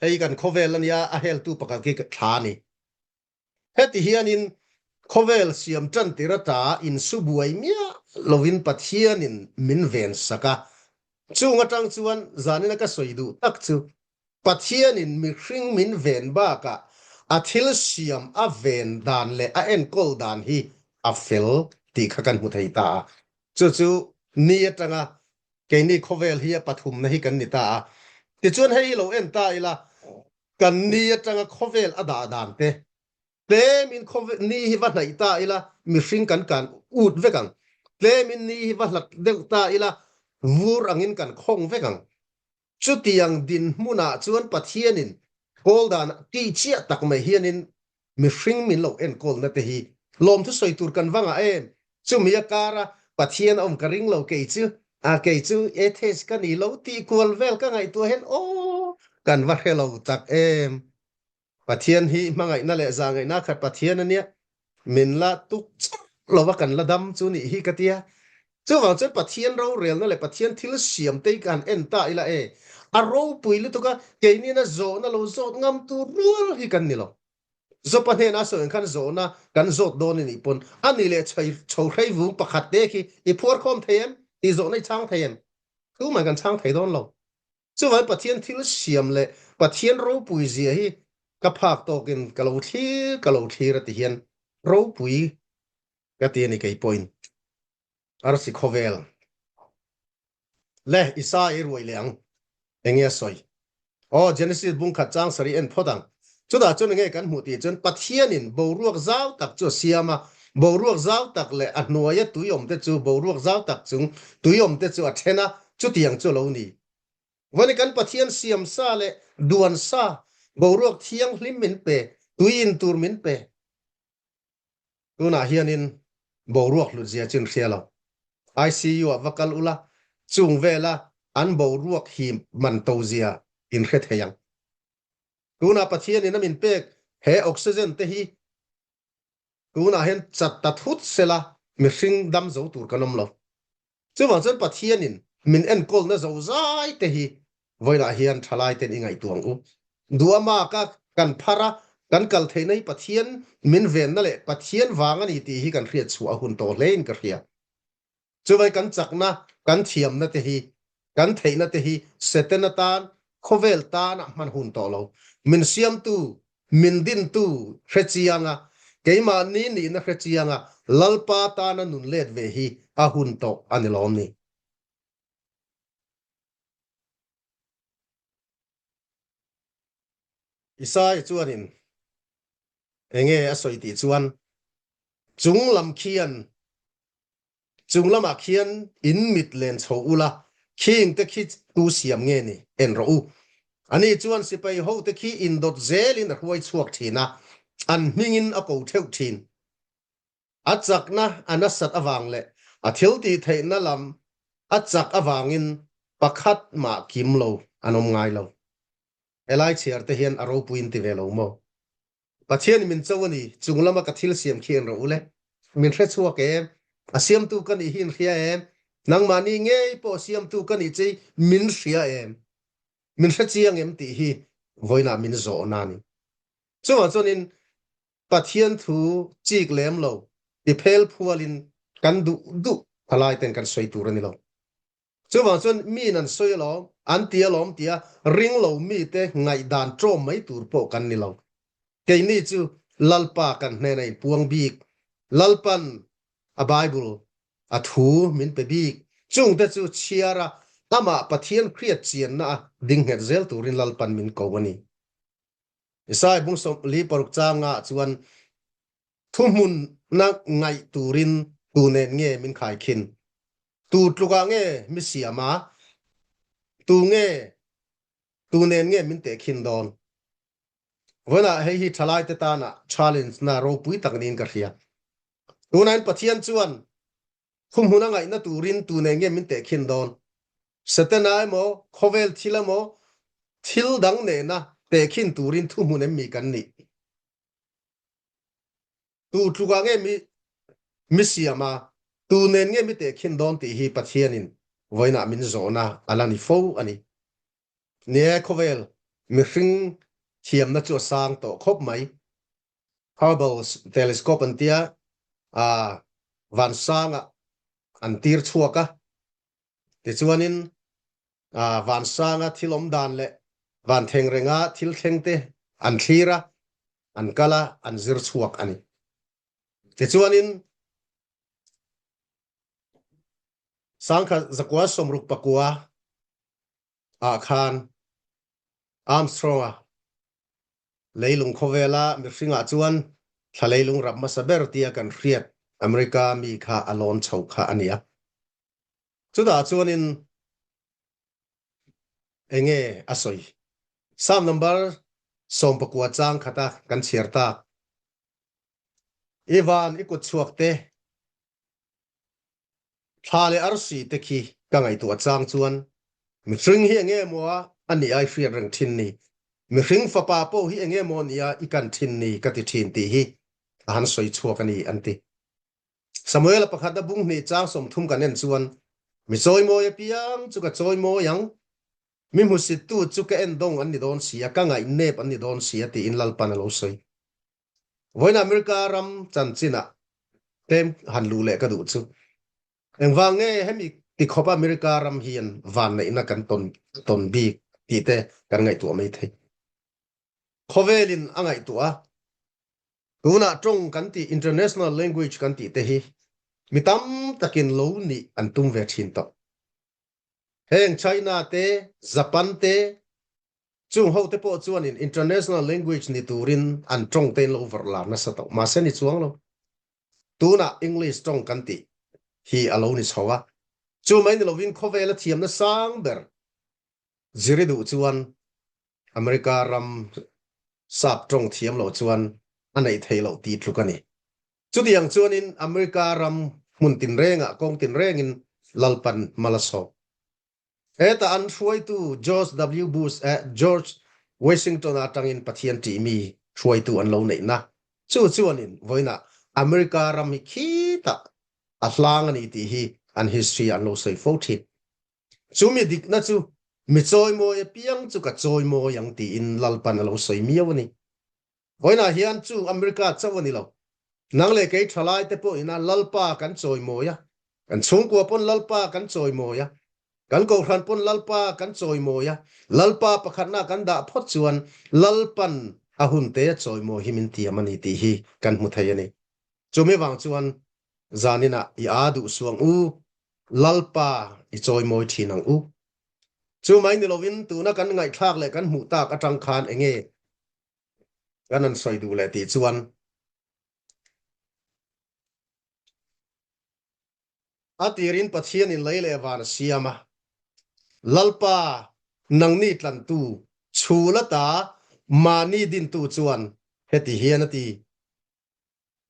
Hei kan khawvel a nia, a heltu pakhat khi thla a ni. Heti hianin khawvel siam tan tir ata insu buai miah lovin Pathianin min ven sak a. Chung atang chuan zanina ka sawi duh tak chu Pathianin mihring min ven bakah a thil siam a ven dan leh a enkawl dan hi a fel tih kha kan hmu thei ta a. Chu chu ni atanga keini khawvel hi a pathumna hi kan ni ta a. Tichuan hei hi lo en ta ila, kan ni atanga khawvel a dah dan te, tlemin khawvel ni hi va hnaih ta ila mihring kan kan ut vek ang, tlemin ni hi va hlat deuh ta ila vur angin kan khawng vek ang. Chutiang dinhmunah chuan Pathianin kawl dan tih chiah tak mai hianin mihring min lo enkawlna te hi lawmthu sawi tur kan va ngah em? Chumi a kara Pathian a awm ka ring lo kei chu, a kei chu atheist ka ni lo tih kual vel ka ngaihtuah hian aw kan va hre lo tak em? Pathian hi hmangaihna leh zahngaihna khat Pathian a nia, min la tuk chauh lova kan la dam chu nih hi ka tia. Chuvang chuan Pathian rorelna leh Pathian thil siam te hi ka han en ta ila e, a ropui lutuk a, keiniin a zawhna lo zawt ngam tur rual hi kan ni lo. Zawpa hnena a sawi ang khan zawhna kan zawt dawn a nih pawn a ni leh chho hrei vung pakhat te khi i phuar khawm thei em? Tih zawhna i chhang thei em? Tumah kan chhang thei dawn lo. Chuvai Pathian thil siam leh Pathian ropui zia hi ka phak tawkin ka lo thlir ka lo thlir a ti hian ropui ka ti a ni kei pawhin. Arsi khawvel le Isa i ruai leh ang enge a sawi? Aw Genesis bung khat chang sarih en phawt ang. Chutah chuan enge kan hmuh tih chuan Pathianin boruak zau tak chu a siam a, boruak zau tak leh a hnuaia tui awm te chu boruak zau tak chung tui awm te chu a then a, Chutiang chu lo ni. Vani kan Pathian siam sa leh duan sa, boruak thianghlim min pe, tui in tur min pe. Tunah hianin boruak hlut zia chu in hria lo. ICU ah va kal ula, chung vela an boruak hi man to zia in hre thei ang. Tunah Pathianin a min pek he oxygen te hi tunah hian chat ta thut sela mihring dam zo tur kan awm lo. Chuvang chuan Pathianin min enkawlna zo zai te hi vawiinah hian thalai ten i ngaihtuah ang u. Duhama ka kan phar a, kan kal theihna hi Pathian min venna leh Pathian vang a ni tih hi kan hriat chhuah a hun tawh hlein ka hria. Chuvai kan chakna, kan thiamna te hi, kan theihna te hi Setana tan, khawvel tan a hman hun tawh lo. Min siamtu, min dintu hre chianga, keimahni nihna hre chianga Lalpa tana nun let ve hi a hun tawh a ni lawm ni. Isaiah chuanin enge a sawi tih chuan chung lam khian Chung lamah khian in mit len chho ula, khing te khi tu siam nge ni en rawh u. Ani chuan sipai ho te khi indawt zelin a hruai chhuak thin a, an hmingin a ko theuh thin. A chakna a nasat avang leh a thil tih theihna lam a chak avangin pakhat mah kim lo an awm ngai lo. Helai chhiar te hian a ropuiin ti ve lo maw? Pathian min cho a ni, chung lama ka thil siam khi en rawh u le. Min hre chhuak em? A siamtu ka nih hi in hria em? Nangmahni ngei pawh siamtu ka nih chei min hria em? Min hre chiang em tih hi vawiinah min zawhna a ni. Chuvang chuanin Pathian thu chik lem lo ti phel phualin kan duh duh thalai ten kan sawi tur a ni lo. Chuvang chuan miin an sawi alawm, an ti alawm tia ring lo mite ngaihdan ṭawm mai tur pawh kan ni lo. Keini chu Lalpa kan hnena inpuang bik, Lalpan a Bible, a thu min pe bik, chungte chu chhiar a, amah Pathian hriat chianna a ding nghet zel turin Lalpan min ko a ni. Isaiah bung 46 changa chuan Thuhmunna ngaih turin tu nen nge min khaikhin? Tu tlukah nge mi siam a? Tu nge, tu nen nge min tehkhin dawn? Vawiinah hei hi thalaite tana challenge na ropui tak niin ka hria. Tunain Pathian chuan. Thuhmun a ngaihna turin tu nen nge min tehkhin dawn? Setana emaw, khawvel thil emaw, thil dang nena tehkhin turin thuhmun em mi kan nih? Tu tlukah nge mi mi siam a, tu nen nge mi tehkhin dawn tih hi Pathianin vawiinah min zawhna a la ni fo a ni. Ni e, khawvel mihring thiamna chu a sang tawh khawp mai. Hubble telescope an tia, vansangah an tir chhuak a, tichuanin vansanga thil awm dan leh van thleng renga thil thleng te an thlir a, an kal a, an zir chhuak a ni. Tichuanin sangkhat zakua sawmruk pakua ah khan Armstrong-a leilung khawvela mihringah chuan thla leilung rap hmasa ber tia kan hriat America mi kha a lawn chho kha a ni a. Chutah chuanin enge a sawi? Psalm number 19 chang khata kan chhiar tak. I van i kut chhuak te, Thla leh arsi te khi ka ngaihtuah chang chuan mihring hi enge maw a a nih a i hriat reng thin ni, mihring fapa pawh hi enge maw nia i kan thin ni ka ti thin tih hi a han sawi chhuak a ni an ti. Samuela pakhat a bung hnih chang 30 kan en chuan mi chawimawi apiang chu ka chawimawi ang, mi hmusittu chu ka en dawng an ni dawn si a, ka ngaihnep an ni dawn si a tiin Lalpan a lo sawi. Vawiin America ram chanchinah tlem han luh leh ka duh chu. Engvang nge hemi tikhawp America ram hian vanneihna kan tawn tawn bik tih te kan ngaihtuah mai thei. Khawvelin a ngaihtuah a, tunah tawng kan tih international language kan tih te hi mi tam takin lo nih an tum ve thin tawh. Heng China te, Japan te, Chung ho te pawh chuanin international language ni turin an tawng te in lo vawrh lar nasa tawh. Mahse ni chuang lo. Tunah English tawng kan tih hi a lo ni chho a. Chu mai ni lovin khawvela thiamna sang ber zir i duh chuan America ram sap tawng thiam lo chuan a neih theih loh tih tluk a ni. Chutiang chuanin America ram hmun tinrengah kawng tinrengin Lalpan mal a sawp. Heta an hruaitu George W. Bush eh George Washington atangin Pathian ṭihmi hruaitu an lo neihna chu chuanin vawiinah America ram hi khitah a hlang a ni tih hi an history ah an lo sawi fo ṭhin. Chumi dikna chu mi chawimawi apiang chu ka chawimawi ang tiin Lalpan a lo sawi miau a ni. Vawiinah hian chu America chauh a ni lo. Nang leh kei thalai te pawh ina Lalpa kan chawimawi a, kan chhungkua pawn Lalpa kan chawimawi a, kan kohhran pawn Lalpa kan chawimawi a, Lalpa pakhatna kan dah phawt chuan Lalpan a hun te a chawimawi hi min tiam a ni tih hi kan hmu thei a ni. Chumi vang chuan zaninah i aa duh suang u, Lalpa i chawimawi thin ang u. Chu mai ni lovin tuna kan ngaihthlak leh kan hmuh tak atang khan enge Kan an sawi duh leh tih chuan a tirin Pathianin lei leh van a siam a, Lalpa nangni tlantu chhul ata mahni dintu chuan heti hian a ti,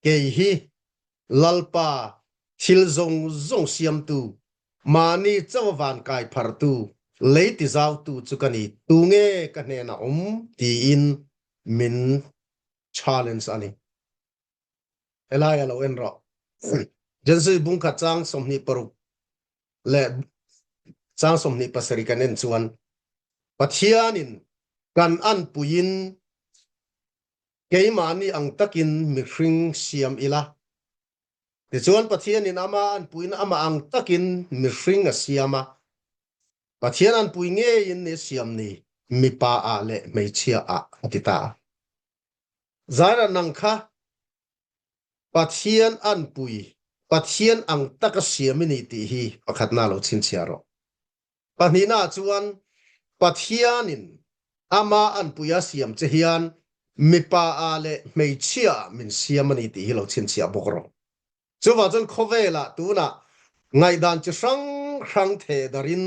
Kei hi Lalpa thil zawng zawng siamtu, mahni chauh van kai phartu, lei tizautu chu ka ni, tunge ka hnenah awm? tiin min challenge a ni. Helai a lo en rawh. Genesis bungkhat chang 26 leh chang 27 kan en chuan Pathianin kan anpuiin Keimahni ang takin mihring siam ila. Tichuan Pathianin ama anpuiin amah ang takin mihring a siam a. Pathian anpui ngeiin ni siam ni, mipa ah leh hmeichhia ah a ti ta a. Zaira nang kha Pathian anpui, Pathian ang taka siam i ni tih hi pakhatna lo chhinchhiah rawh. Pahnihnaah chuan Pathianin ama anpuia siam che hian mipa ah leh hmeichhia ah min siam a ni tih hi lo chhinchhiah bawk rawh. Chuvang chuan khawvelah tunah ngaihdan chi hrang hrang theh darin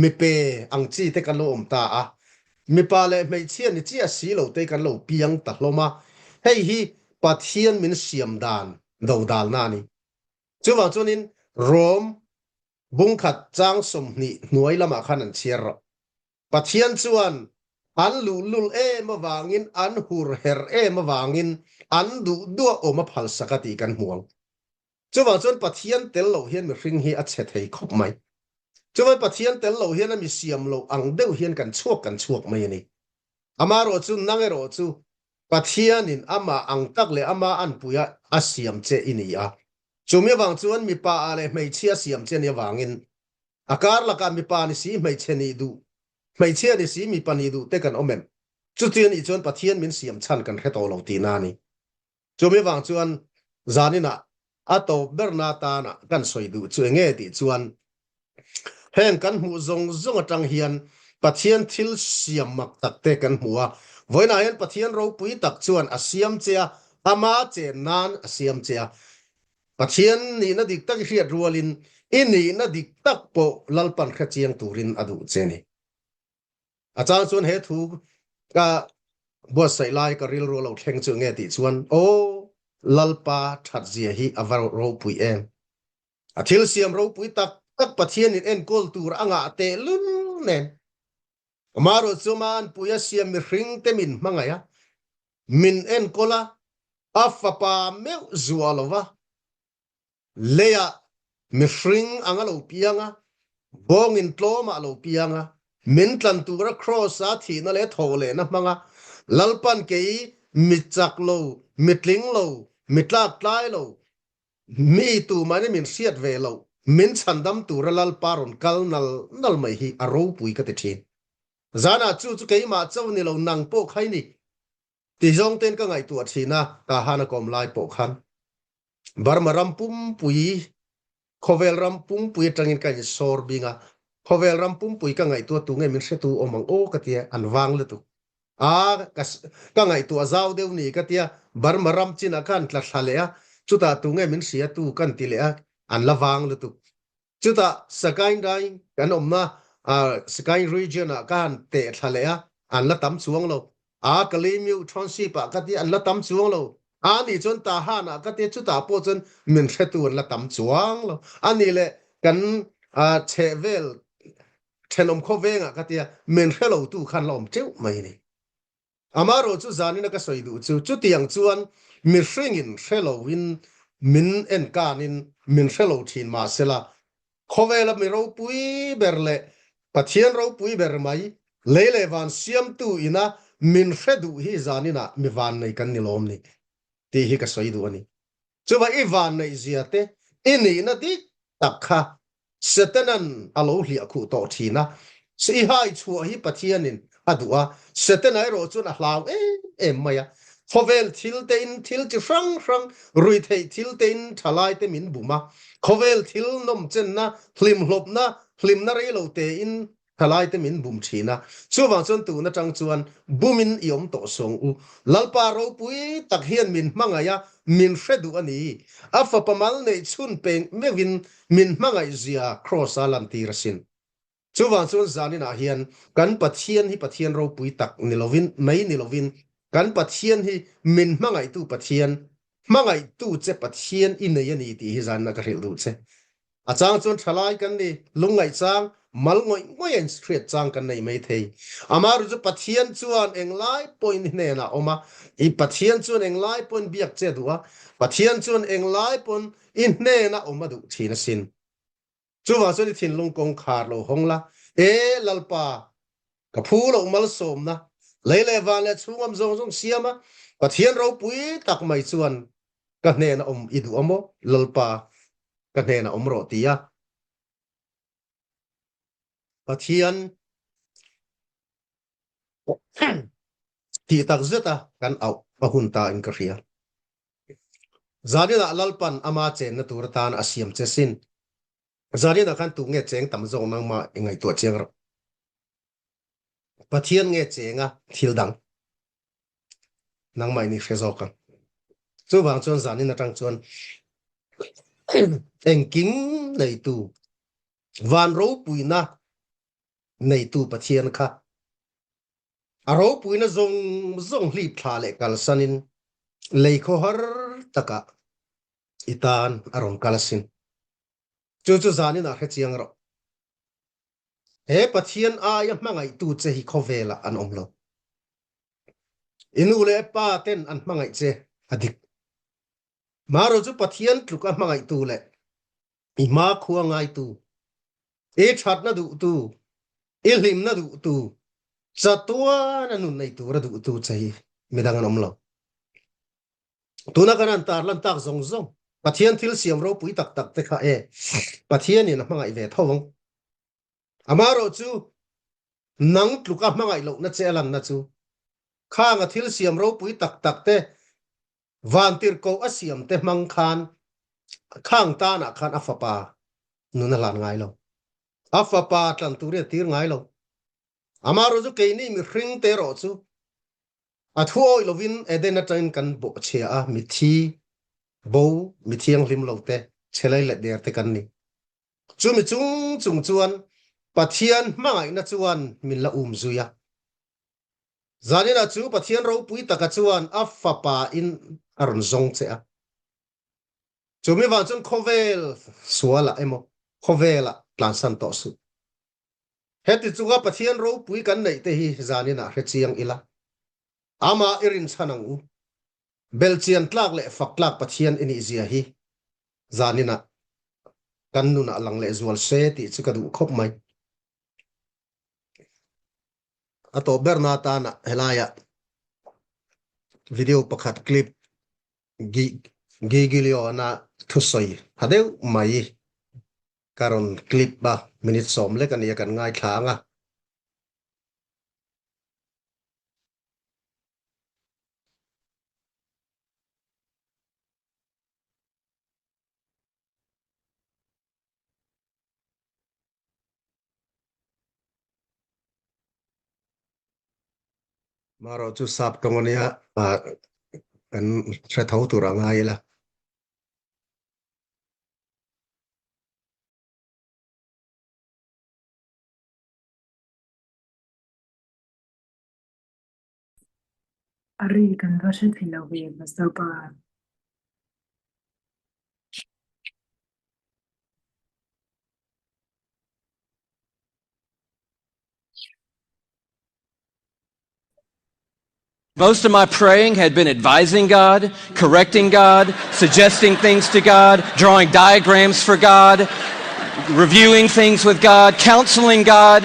mipe ang chi te kan lo awm ta a, mipa leh hmeichhia ni chiah si lo te kan lo piang ta hlawm a, hei hi Pathian min siam dan dodalna a ni. Chuvang chuanin. Rom bungkhat chang 20 hnuai lamah khan an chhiar rawh. Pathian chuan an luhlul em avangin, an hur her em avangin an duh duah awm a phalsak a tih kan hmu ang. Chuvang chuan Pathian tel loh hian mihring hi a chhe thei khawp mai. Chuvang Pathian tel loh hian a mi siam loh ang deuh hian kan chhuak kan chhuak mai a ni. Amaherawh chu nang erawh chu Pathianin amah ang tak leh ama anpuia a siam che i ni a. Chumi avang chuan mipa ah leh hmeichhia a siam che ni avangin a kar lakah mipa ni si hmeichhe nih duh, hmeichhia ni si mipa nih duh te kan awm em? Chuti anih chuan Pathian min siam chhan kan hre tawh lo tihna a ni. Chumi vang chuan zaninah a tawp berna atana kan sawi duh chu enge tih chuan heng kan hmuh zawng zawng atang hian Pathian thil siam mak tak te kan hmu a. Vawiinah hian Pathian ropui tak chuan a siam che a, ama chen nan a siam che a. Pathian nihna dik tak i hriat rualin i nihna dik tak pawh Lalpan hrechiang turin a duh che ni. A chang chuan he thu ka buatsaih lai ka rilru a lo thleng chu nge tih chuan aw Lalpa that zia hi a va ropui em. A thil siam ropui tak tak Pathian in enkawl tur a ngah teh lul nen. Amaherawh chu Manpuia siam mihring te min hmangaih a, min enkawl a, a fapa meuh zuah lova Leiah mihring ang a lo piang a, bawngin tlawmah a lo piang a, min tlan tura Kraws-a thihna leh thawhlehna hmanga Lalpan kei mi chak lo, mi tling lo, mi tlak tlai lo, mi tumahni min hriat ve loh, min chhandam tura Lalpa rawn kal nal nal mai hi a ropui ka ti thin. Zanah chu chu keimah cho ni lo nang pawh khai ni. Ti zawng ten ka ngaihtuah thin a, Tahan a kawm lai pawh khan Burma ram pumpui, khawvel ram pumpui atangin ka insawr bing a, khawvel ram pumpui ka ngaihtuah tu nge min hretu awm ang aw ka tia, an vang lutuk. A ka ka ngaihtuah zau deuh ni ka tia, Burma ram chinah khan tla thla leh a, chutah tu nge min hria tu kan ti leh a, an la vang lutuk. Chutah Sagaing Daing kan awmna Sagaing region ah ka han teh thla leh a, an la tam chuang lo. A Kalaymyo Township ah ka ti an la tam chuang lo. A nih chuan Tahan ah ka ti chutah pawh chuan min hretu an la tam chuang lo. A nih leh kan chhehvel thenawm khawveng ah ka tia min hre lo tu khan la awm teuh mai a ni. Amaherawh chu zanina ka sawi duh chu chutiang chuan mihringin hre loin min enkanin min hre lo thin mahsela khawvela mi ropui ber leh Pathian ropui ber mai lei leh van siamtu ina min hre duh hi zaninah mi vannei kan ni lawm ni tih hi ka sawi duh a ni. Chuva i vanneih zia te i nihna dik tak kha Setanan a lo hliah khuh tawh thin a, i hai chhuah hi Pathianin a duh a, Setana erawh chuan a hlau em em mai a. Khawvel thil tein thil chi hrang hrang, ruitheih thil tein thalai te min bum a, khawvel thil nawmchenna, hlimhlawpna, hlimna reilo tein Thalai te min bum thin a, chuvang chuan tun atang chuan bumin i awm tawh sawng u. Lalpa ropui tak hian min hmangaih a, min hre duh a ni. A fapa mal neih chhun peng meuhin min hmangaih zia Kraws-a lantir asin. Chuvang chuan zaninah hian kan Pathian hi Pathian ropui tak ni lovin, mai ni lovin, kan Pathian hi min hmangaihtu Pathian, hmangaihtu che Pathian i nei a ni tih hi zaninah ka hrilh duh che. A chang chuan thalai kan ni, lungngaih chang, mal ngawih ngawih a inhriat chang kan nei mai thei. Amaherawhchu chu Pathian chuan englai pawhin i hnenah a awm a, i Pathian chuan englai pawhin biak che a duh a, Pathian chuan englai pawn i hnena awm a duh thin asin. Chuvang chuan i thinlung kawngkhar lo hawng la, E Lalpa, ka phu loh malsawmna, lei leh van leh chhungam zawng zawng siam a, Pathian ropui tak mai chuan ka hnena awm i duh a maw Lalpa ka hnena awm rawh ti a Pathian tih tak zet a kan auh a hun ta in ka hria. Zaninah Lalpan ama chenna tur atan a siam che sin. Zaninah khan tu nge cheng tam zawk nangmah i ngaihtuah chiang rawh. Pathian nge chenga thil dang. Nangmah in i hre zawk ang. Chuvang chuan zanin atang chuan engkim neitu van ropuina neitu Pathian kha a ropuina zawng zawng hlip thla leh kalsanin lei khawhar takah i tan a rawn kal asin. Chu chu zanin ah hre chiang rawh. He Pathian aia hmangaihtu che hi khawvelah an awm lo. I nu leh pa ten an hmangaih che a dik. Marawh chu Pathian tluk a hmangaihtu leh i hmakhua ngaitu, i thatna duhtu, i hlimna duhtu, chatuan a nun nei tura duhtu che hi midang an awm lo. Tuna kan han tarlan tak zawng zawng Pathian thil siam ropui tak tak te kha e Pathianin a hmangaih ve tho ang. Amaherawh chu nang tluka hmangaih lohna che a lanna chu khang a thil siam ropui tak tak te vantirhkoh a siam te hmang khan khang tanah khan a fapa nun a hlan ngai lo. A fapa tlan turin a tir ngai lo. Amaherawh chu keini mihring te erawh chu A thu awih lovin Eden atangin kan bawhchhia a, mithi, bo, mi thianghlim lo te, chhelai leh der te kan ni. Chumi chung chung chuan Pathian hmangaihna chuan min la um zui a. Zaninah chu Pathian ropui taka chuan a fapa in a rawn zawng che a. Chumi vang chuan khawvel sualah emaw khawvelah tlansan tawh suh. Heti chunga Pathian ropui kan neih te hi zaninah hre chiang ila, amah i rinchhan ang u. Belchian tlak leh fak tlak Pathian i nih zia hi zaninah kan nunah lang leh zual se tih chu ka duh khawp mai. A tawp berna atana helaiah video pakhat clip Giglio-na thusawi ha deuh mai. Ka rawn clip a, minute sawm lek a nia kan ngaithla ang a. Marawh chu sap tawng a nia, kan hre tho tur a ngai ila. A ri kan va hre thei lo ve Pastor pa. Most of my praying had been advising God, correcting God, suggesting things to God, drawing diagrams for God, reviewing things with God, counseling God.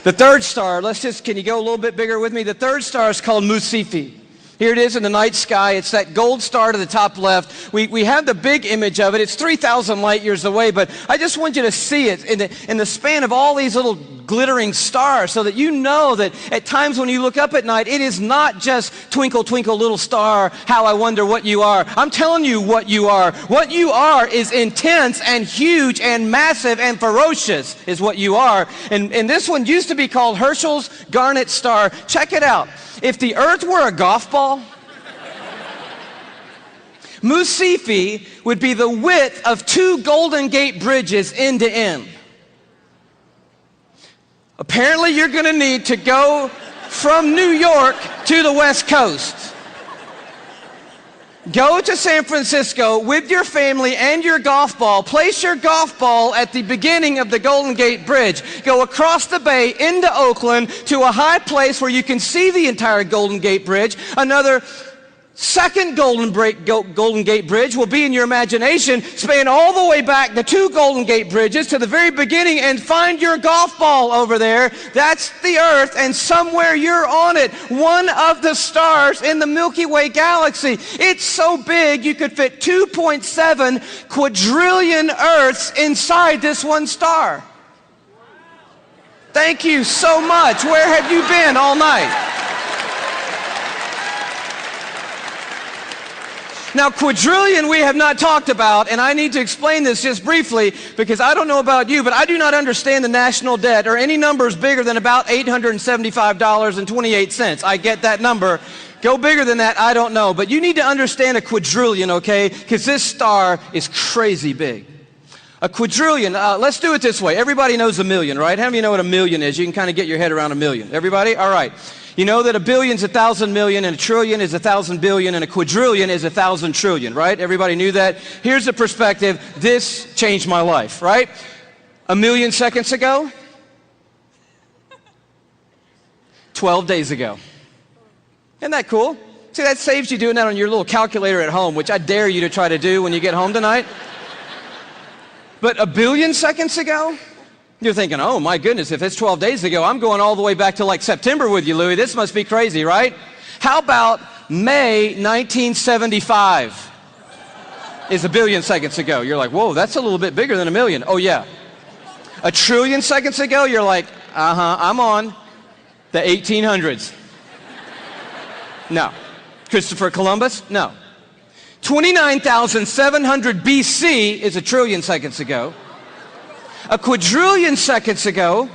The third star, let's just, can you go a little bit bigger with me? The third star is called Mu Cephei. Here it is in the night sky. It's that gold star to the top left. We, we have the big image of it. It's 3,000 light years away, but I just want you to see it in the, in the span of all these little glittering stars so that you know that at times when you look up at night, it is not just twinkle, twinkle, little star, how I wonder what you are. I'm telling you what you are. What you are is intense and huge and massive and ferocious is what you are. And, and this one used to be called Herschel's Garnet Star. Check it out. If the earth were a golf ball, Mu Cephei would be the width of two Golden Gate bridges end to end. Apparently, you're going to need to go from New York to the West Coast. Go to San Francisco with your family and your golf ball. Place your golf ball at the beginning of the Golden Gate Bridge. Go across the bay into Oakland to a high place where you can see the entire Golden Gate Bridge. Another second Golden, Break, Golden Gate Bridge will be in your imagination. Span all the way back the two Golden Gate Bridges to the very beginning and find your golf ball over there. That's the earth, and somewhere you're on it. One of the stars in the Milky Way galaxy. It's so big you could fit 2.7 quadrillion Earths inside this one star. Thank you so much. Where have you been all night? Now, quadrillion we have not talked about, and I need to explain this just briefly because I don't know about you, but I do not understand the national debt or any numbers bigger than about $875.28. I get that number. Go bigger than that, I don't know. But you need to understand a quadrillion, okay? Because this star is crazy big. A quadrillion, uh, let's do it this way. Everybody knows a million, right? How many of you know what a million is? You can kind of get your head around a million. Everybody? All right. You know that a billion's 1,000 million, and a trillion is 1,000 billion, and a quadrillion is 1,000 trillion, right? Everybody knew that? Here's the perspective. This changed my life, right? A million seconds ago? 12 days ago. Isn't that cool? See, that saves you doing that on your little calculator at home, which I dare you to try to do when you get home tonight. But a billion seconds ago? You're thinking, oh my goodness, if it's 12 days ago, I'm going all the way back to like September with you, Louie. This must be crazy, right? How about May 1975 is a billion seconds ago? You're like, whoa, that's a little bit bigger than a million. Oh yeah. A trillion seconds ago, you're like, uh-huh, I'm on the 1800s. No. Christopher Columbus? No. 29,700 BC is a trillion seconds ago. A quadrillion seconds ago,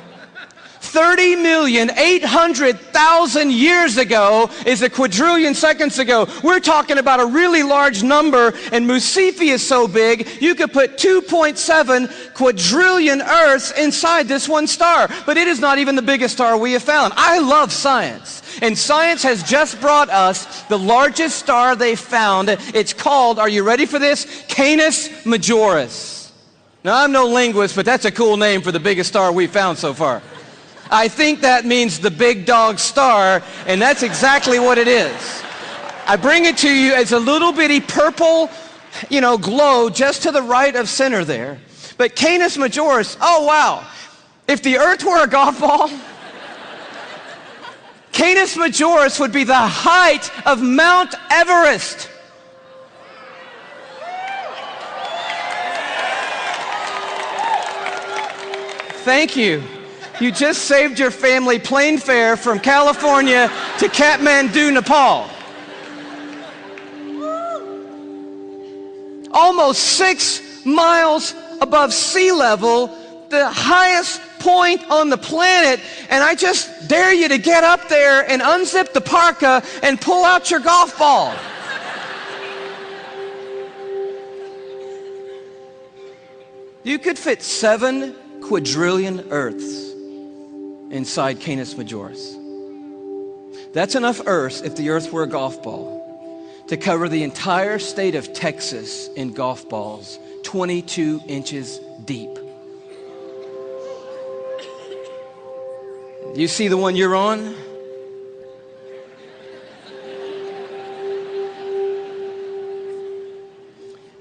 30,800,000 years ago is a quadrillion seconds ago. We're talking about a really large number, and Mu Cephei is so big, you could put 2.7 quadrillion Earths inside this one star. But it is not even the biggest star we have found. I love science. And science has just brought us the largest star they found. It's called, are you ready for this? Canis Majoris. Now, I'm no linguist, but that's a cool name for the biggest star we've found so far. I think that means the big dog star, and that's exactly what it is. I bring it to you as a little bitty purple, glow just to the right of center there. But Canis Majoris, oh wow, if the Earth were a golf ball, Canis Majoris would be the height of Mount Everest. Thank you. You just saved your family plane fare from California to Kathmandu, Nepal. Almost 6 miles above sea level, the highest point on the planet, and I just dare you to get up there and unzip the parka and pull out your golf ball. You could fit 7 quadrillion Earths inside Canis Majoris. That's enough Earths, if the Earth were a golf ball, to cover the entire state of Texas in golf balls, 22 inches deep. You see the one you're on?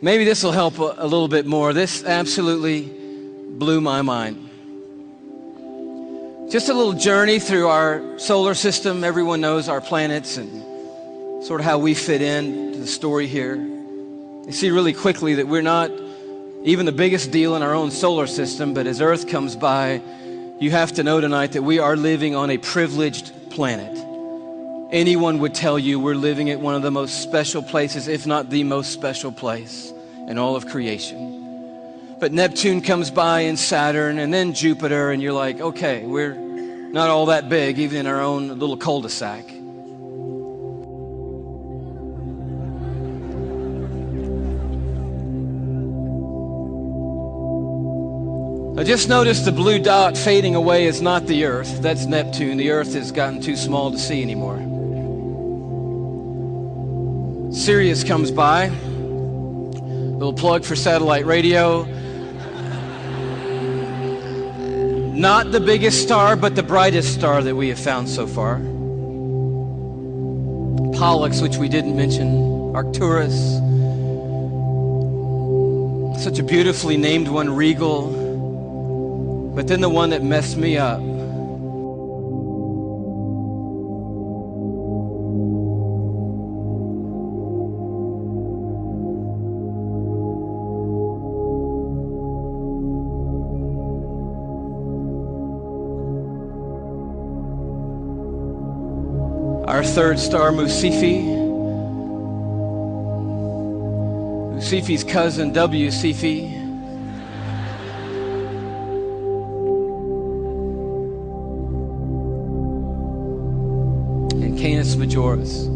Maybe this will help a little bit more. This absolutely blew my mind. Just a little journey through our solar system. Everyone knows our planets and sort of how we fit in to the story here. You see really quickly that we're not even the biggest deal in our own solar system, but as Earth comes by, you have to know tonight that we are living on a privileged planet. Anyone would tell you we're living at one of the most special places, if not the most special place in all of creation. But Neptune comes by and Saturn and then Jupiter, and you're like, okay, we're not all that big, even in our own little cul-de-sac. I just noticed the blue dot fading away is not the Earth. That's Neptune. The Earth has gotten too small to see anymore. Sirius comes by. Little plug for satellite radio. Not the biggest star, but the brightest star that we have found so far. Pollux, which we didn't mention. Arcturus. Such a beautifully named one, Rigel. But then the one that messed me up. Our third star, Mu Cephei. Mu Cephei's cousin, W Cephei. And Canis Majoris.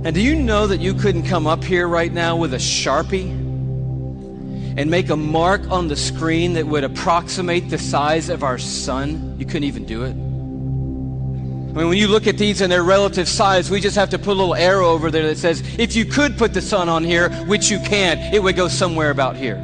And do you know that you couldn't come up here right now with a Sharpie and make a mark on the screen that would approximate the size of our sun, you couldn't even do it. I mean, when you look at these and their relative size, we just have to put a little arrow over there that says, if you could put the sun on here, which you can't, it would go somewhere about here.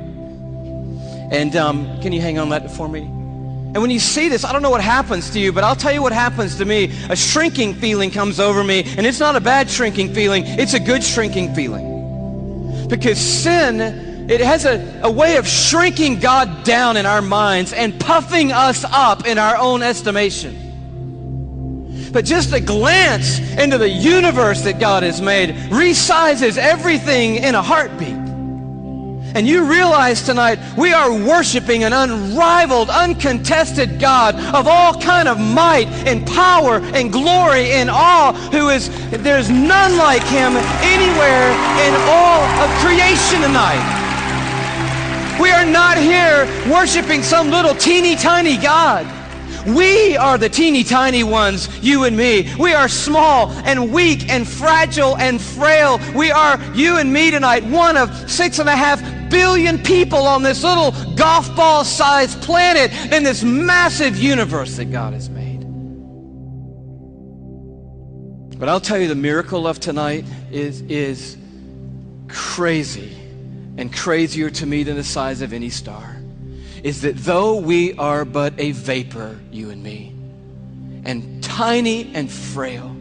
And um, can you hang on that for me? And when you see this, I don't know what happens to you, but I'll tell you what happens to me. A shrinking feeling comes over me, and it's not a bad shrinking feeling, it's a good shrinking feeling. Because sin, it has a, a way of shrinking God down in our minds and puffing us up in our own estimation. But just a glance into the universe that God has made resizes everything in a heartbeat. And you realize tonight we are worshiping an unrivaled, uncontested God of all kind of might and power and glory and awe, who is, there's none like him anywhere in all of creation tonight. We are not here worshiping some little teeny tiny God. We are the teeny tiny ones, you and me. We are small and weak and fragile and frail. We are, you and me tonight, one of 6.5 billion people on this little golf ball sized planet in this massive universe that God has made. But I'll tell you, the miracle of tonight is, is crazy and crazier to me than the size of any star. Is that though we are but a vapor, you and me, and tiny and frail,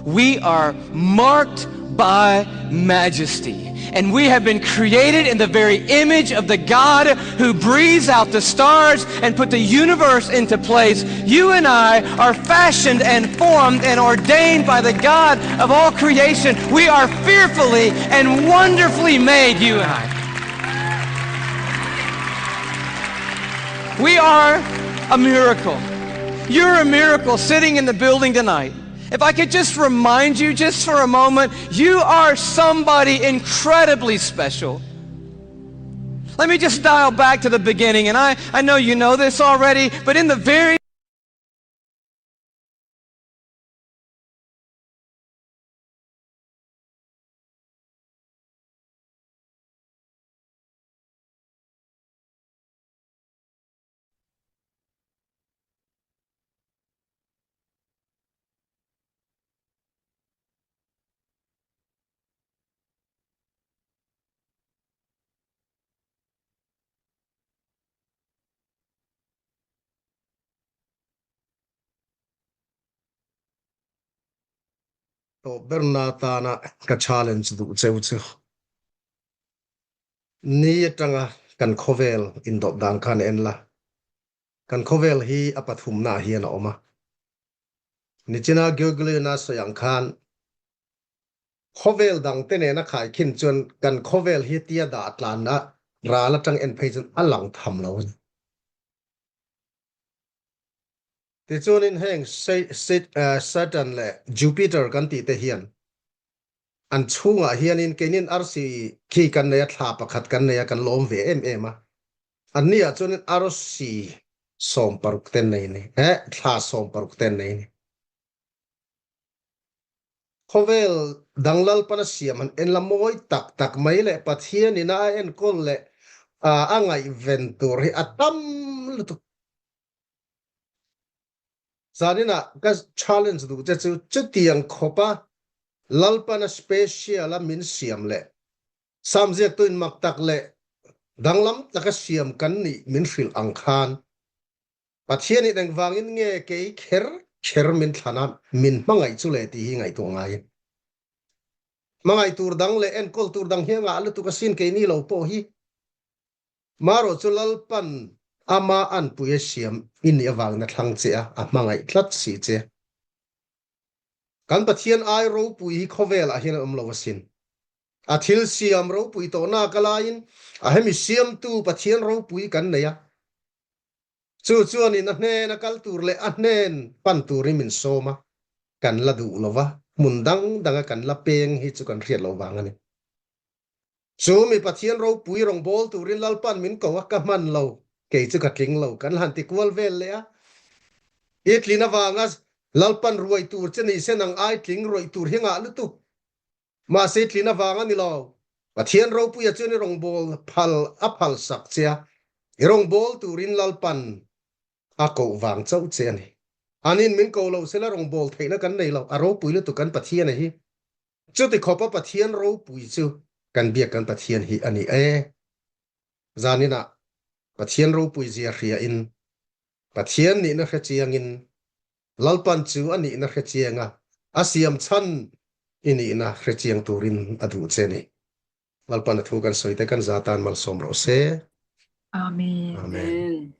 we are marked by majesty. And we have been created in the very image of the God who breathes out the stars and put the universe into place. You and I are fashioned and formed and ordained by the God of all creation. We are fearfully and wonderfully made, you and I. We are a miracle. You're a miracle sitting in the building tonight. If I could just remind you just for a moment, you are somebody incredibly special. Let me just dial back to the beginning, and I, I know you know this already, but in the very Tawp berna atana ka challenge duh cheu chu. Ni atanga kan khawvel indawt dan khan en la. Kan khawvel hi a pathumna ah hian a awm a. Nichina Google-in a sawi ang khan khawvel dang te nena khaikhin chuan kan khawvel hi tia dah tlanna ral atang en phei chuan a lang tham lo a ni. Tichuanin heng Saturn leh Jupiter kan tih te hian an chhungah hianin keinin arsi khi kan nei a, thla pakhat kan nei a, kan lawm ve em em a. Anni ah chuanin arsi 16 ten nei ni, eh, thla 16 ten nei ni. Khawvel dang Lalpan a siam han en la mawi tak tak mai leh Pathian ina a enkawl leh a ngaihven tur hi a tam lutuk. Zaninah ka challenge duh che chu chutiang khawpa Lalpan a special a min siam leh Samziaktuin mak tak leh danglam taka siam kan nih min hrilh ang khan Pathian in engvangin nge kei kher kher min thlan a, min hmangaih chu le tih hi ngaihtuah ngai. Hmangaih tur dang leh enkawl tur dang hi a ngah lutuk asin keini lo pawh hi. Marawh chu Lalpan ama anpui a siam i nih avangin a thlang che a, a hmangaih tlat si che. Kan Pathian ai ropui hi khawvelah hian an awm lo asin. A thil siam ropui tawhnak a laiin a hemi siamtu Pathian ropui kan nei a. Chu chuanin a hnen a kal tur leh a hnen pan turin min sawm a, kan la duh lo va, hmun dang danga kan la peng hi chu kan hriat loh vang a ni. Chu mi Pathian ropui rawngbâwl turin Lalpan min ko a, ka hman lo, kei chu ka tling lo, kan han ti kual vel leh a. I tlin avanga Lalpan ruai tur che ni se nang ai tling ruaih tur hi ngah lutuk. Mahse tlin avang a ni lo. Pathian ropuia chuan i rawngbâwl phal a phalsak che a, i rawngbâwl tûrin Lalpan a koh vang chauh che a ni. Anin min ko lo sela rawngbâwl theihna kan nei lo, a ropui lutuk kan Pathian a hi. Chuti khawpa Pathian ropui chu kan biak kan Pathian hi a ni e. Zaninah Pathian ropui zia hriain, Pathian nihna hre chiangin, Lalpan chu a nihna hre chianga a siam chhan i nihna hre chiang turin a duh che a ni. Lalpan a thu kan sawi te kan za tan malsawm rawh se. Amen. Amen.